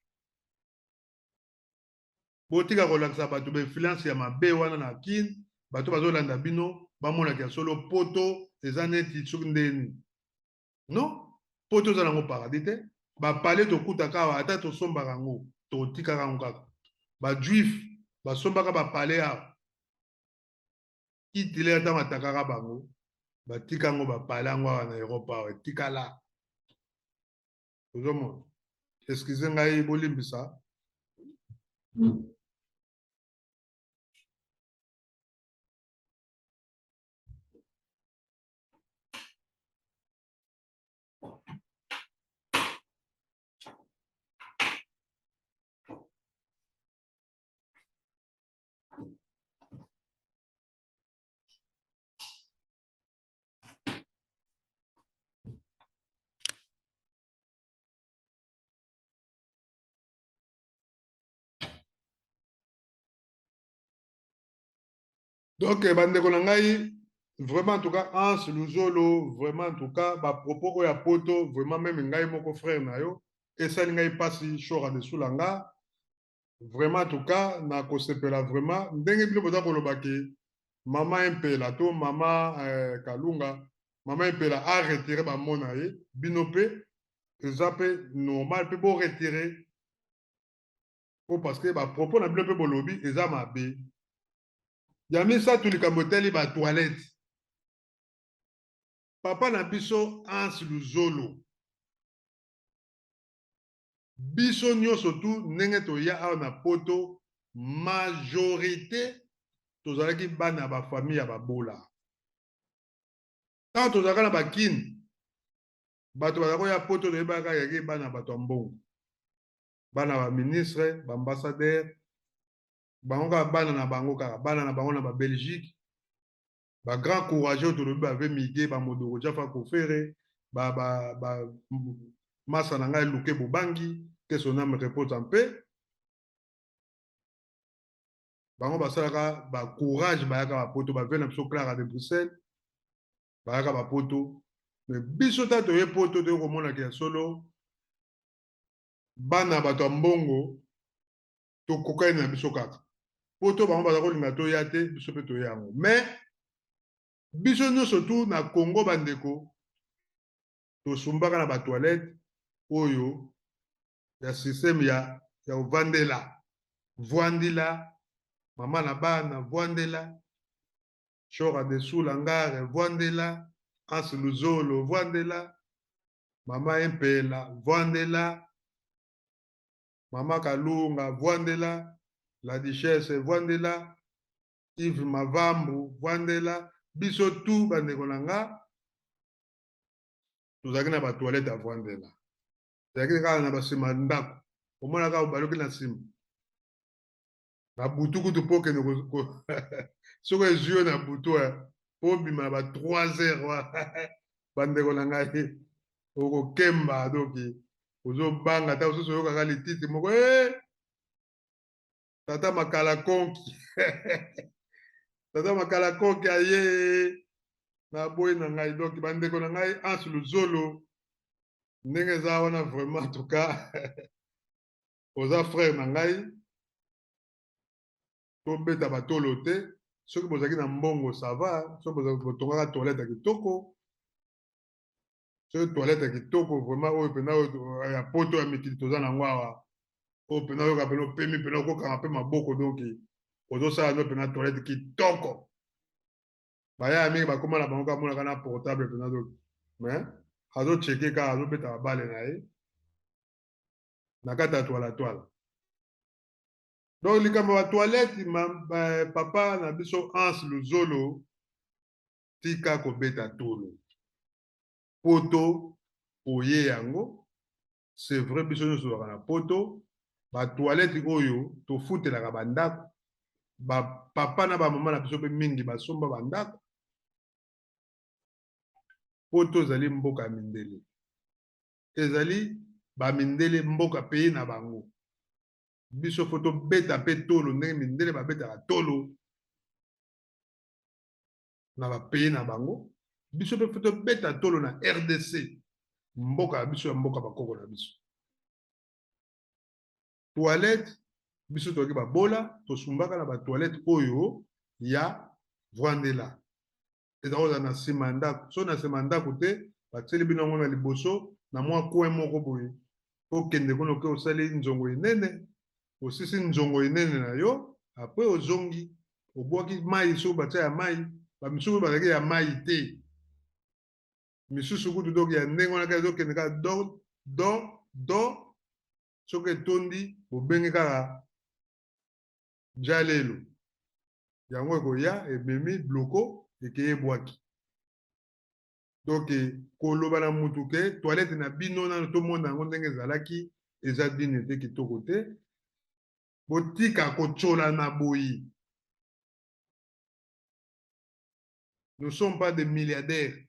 Botika kolakisa bato ba influence ya mabe wana na kin, bato bazolanda bino bamonaka ya solo poto eza neti soki ndeni. Non, poto eza nango paradis te. Ba palais tokutaka awa ata tosombaka yango, totikaka yango kaka. Ba juif basombaka ba palais awa. Hitler ntango atakaka bango, batika yango ba palais yango awa na Europe awa etikala. Ozomona? Excusez ngai, bolimbisa. Donc bandeko na ngai, vraiment en tout cas Hans Luzolo, vraiment en tout cas ba propos oyo ya poto, vraiment même ngai moko frère na yo esali ngai pasi shora de Sulanga. Vraiment en tout cas na kosepela vraiment ndenge bino boza koloba ke mama Impela to mama Kalunga, mama Impela a retirer ba mots na ye, bino pe eza pe normal pe bo retirer po parce que ba propos na bino pe bolobi eza mabe. Ya misato likambo etali ba toilette. Papa na biso Hans Luzolo, biso nyonso tu ndenge toya awa na poto, majorité tozalaki bana ba famille ya babola. Tango tozalaka na ba kin, bato bazalaka koya poto toyebaka yaki bana bato ya mbongo, bana ba ministre, ba ambassadeur, bango kaka bana na bango kaka bana na bango na ba Belgique, ba grand courageux tolobi ba ve Mige, ba Modoro Jaffa Kofere, ba ba ba masa na ngai Luke Bobangi, que son âme repose en paix. Bango basalaka ba courage, bayaka ba poto, ba ve na biso Clara de Bruxelles, bayaka ba poto. Mais biso ta toye poto toye komona ke ya solo bana bato ya mbongo tokokani na biso kaka poto, bango baza kolinga toya te, biso mpe toya yango. Mais biso nyonso tu na Congo bandeko tosumbaka na ba toilette oyo ya système ya kovandela, vwandila mama na bana, vwandela chora dessous langare, vwandela Hans Luzolo, vwandela mama Impela, vwandela mama Kalunga, vwandela la duchesse, vwandela Yves Mavambu, vwandela. Biso tu bandeko na nga tozalaki na ba toilette ya vwandela, ezalaki kaka na basima ndako, omonaka obaluki na nsima na butu kutu mpo okende soki ezwi yo na butu mpo obima na ba 3 heures bandeko na ngai okokemba, doki ozobanga ata mosusu oyokaka lititi moko tata makala konki tata makala konki aye na boyi na ngai. Donc bandeko na ngai Hans Luzolo ndenge eza wana vraiment en tout cas oza frère na ngai, tobeta batolo te. Soki bozalaki na mbongo ça va, soki botongaka toilette ya kitoko, Soki toilette ya kitoko vraiment oyo mpenza oyo ya poto ya mikili toza na yango awa, oyo mpenza oyoka mpenza opemi mpenza okokanga mpe maboko, donc ozosala no mpenza toilette kitoko. Bayaya mingi bakoma na bango kaka monaka na portable mpenza, donc mais azocheke kaka azobeta babale na ye na kati ya toilatwala. Donc likambo ya toilette, papa na biso Hans Luzolo, tika kobeta tolo. Poto oye yango, c'est vrai, biso nyonso tozalaka na poto, batoilette oyo tofutelaka bandako, bapapa na bamama na biso mpe mingi basomba bandako. Poto ezali mboka ya mindele, ezali bamindele mboka pays na bango. Biso fo tobeta mpe tolo ndenge mindele babetaka tolo na bapays na bango. Biso mpe fo tobeta tolo na RDC, mboka ya biso, ya mboka bakoko na biso. Toilette, biso toyaki babola, tosumbaka na batoilette oyo ya Vrandela, eza kozala na nsima ya ndako. So na nsima ya ndako te, batieli bino yango na liboso na mwa coin moko boye. Okende kuna, oke osali nzongo enene, osisi nzongo enene na yo, apres ozongi, obwaki mai. Soki batia ya mai, bamisusu bazalaki ya mai te, misusu kutu donc ya ndenge wana kaka ezokende kaka do do do. Soki etondi, bobenge kaka jalelo, yango ekoya, ememi bloko, ekeye ebwaki. Donc koloba na mutu ke toilette na bino nano tomona yango ndenge ezalaki, eza dine te, kitoko te. Botika kotyola na boyi. Nous sommes pas des milliardaires,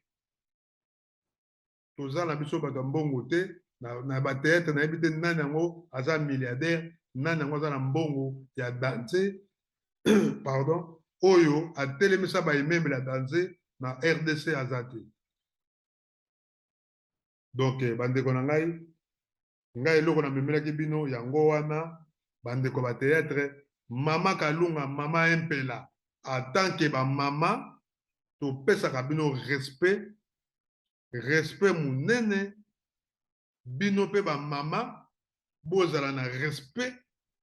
toza na biso bato ya mbongo te na batheatre. Nayebi te nani yango aza milliardaire, nani yango aza na mbongo ya danse, pardon, oyo atelemisa baimmeuble ya danse na RDC, aza te. Donc bandeko na ngai, ngai eloko namemelaki bino yango wana. Bandeko batheatre, mama Kalunga, mama Empela, en tant que bamama, topesaka bino respect, respect monene. Bino mpe bamama, bozala na respect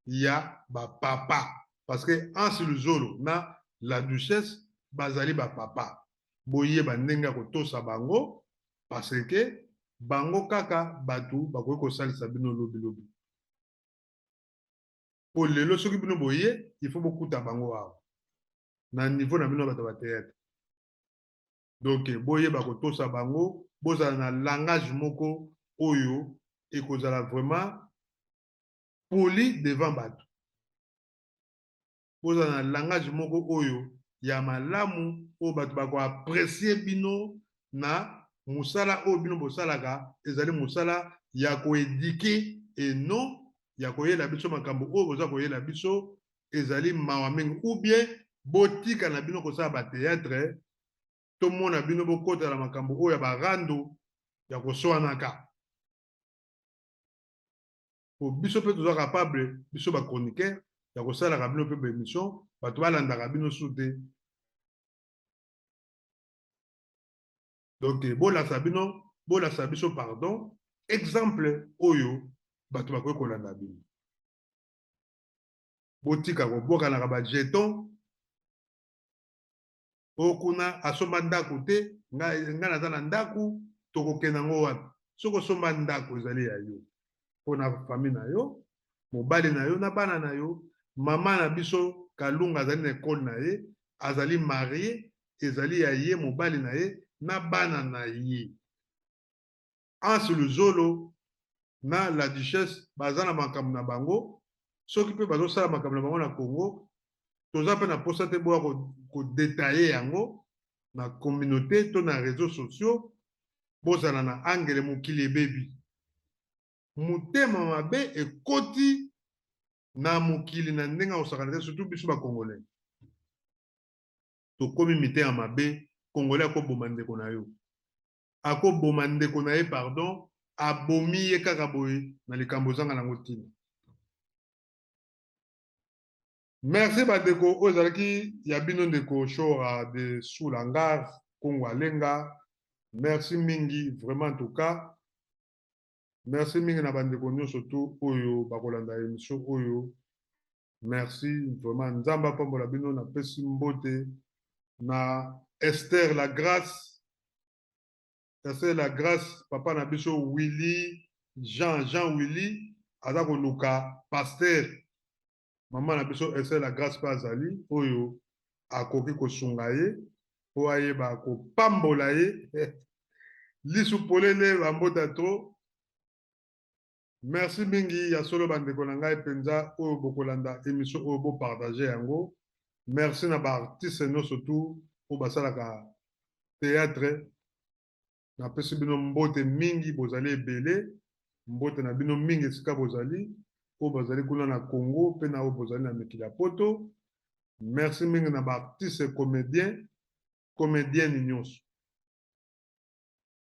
ya bapapa, parce que Anse Luzolo na la Duchesse bazali bapapa. Boyeba ndenge ya kotosa bango, parce que bango kaka bato bakoki kosalisa bino lobilobi. Po lelo soki bino boye, il faut bokuta bango awa na niveau na bino bato ya batheatre. Donc boyeba kotosa bango, bozala na langage moko oyo ekozala vraiment poli devant bato, bozala na langage moko oyo ya malamu, oyo bato bakoapprécier bino na mosala oyo bino bosalaka. Ezali mosala ya koéduquer et non ya koyela biso makambo oyo boza koyela biso. Ezali mawa mingi. Ou bien botika na bino kosala batheatre, tomona bino bokotala makambo oyo ya barando ya koswanaka, po biso mpe toza capable, biso bachroniqueur, ya kosalaka bino mpe baémission, bato balandaka bino su te. Donc bolasa bino, bolasa biso, pardon, exemple oyo bato bakoki kolanda bino. Botika kobwakanaka bajeton oyo kuna asomba ndako te, ngai naza na ndako, tokokende yango wapi? Soki osomba ndako, ezali ya yo mpona famille na yo, mobali na yo na bana na yo. Mama na biso Kalunga azali na ekole na ye, azali mariée, ezali ya ye, mobali na ye na bana na ye. Anse Luzolo na la Duchesse baza na makambo na bango. Soki mpe bazosala makambo na bango na Congo, toza mpe na posa te boya kodétailler yango na communauté to na réseaux sociaux. Bozala na angele. Mokili ebebi, motema mabe ekoti na mokili na ndenge akosakana te, surtout biso bacongolais tokomi mitema mabe. Congolais akoboma ndeko na yo, akoboma ndeko na ye, pardon, abomi ye kaka boye na likambo ozanga nango ntina. Merci bandeko. Oyo ezalaki ya bino ndeko Shora de Sulangar Kongo Alenga. Merci mingi vraiment en tout cas. Merci mingi na bandeko nyonso tu oyo bakolanda emission oyo. Merci vraiment Nzambe apambola bino napesi mbote na Esther la Grâce. Esther la Grâce papa na biso Willy Jean Jean Willy aza koluka pasteur mama na biso Esther la Grâce mpe azali oyo akoki kosunga ye mpo ayeba kopambola ye lisu polele bambota trop. Merci mingi ya solo bandeko na ngai mpenza oyo bokolanda emission oyo bopartage yango. Merci na baartiste nyonso tu oyo basalaka théâtre. Napesi bino mbote mingi, bozali ebele. Mbote na bino mingi esika bozali, oyo bazali kuna na Congo mpe na oyo bozali na mikili ya poto. Merci mingi na baartiste comédien, comédienne nyonso.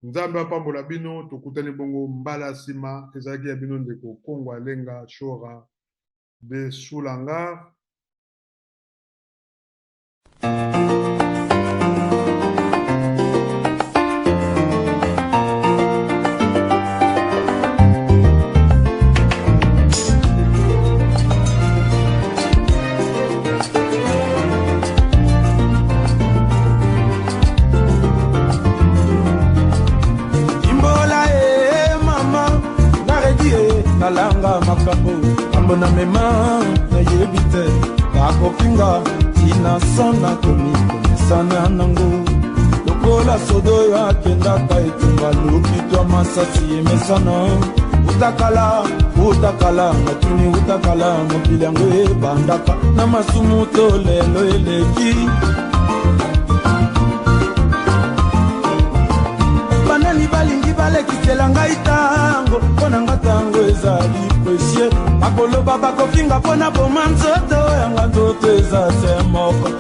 Nzambe apambola bino, tokutani bongo mbala nsima. Ezalaki ya bino ndeko Kongo Alenga Shora de Sulangar. Imbola e mama naredi e nalanga makambo kambo na mema nayebi te bakofinga tina sana komi komesana nango lokola sodo oyo akendaka etumba lokitwa masasi emesana utakala utakala natuni utakala mokili yango ebandaka na masumu to lelo eleki banani balingi balekisela ngai ntango mpo na nga ntango ezali presie bakoloba bakofinga mpo na boma nzoto yanga nzoto eza se moko.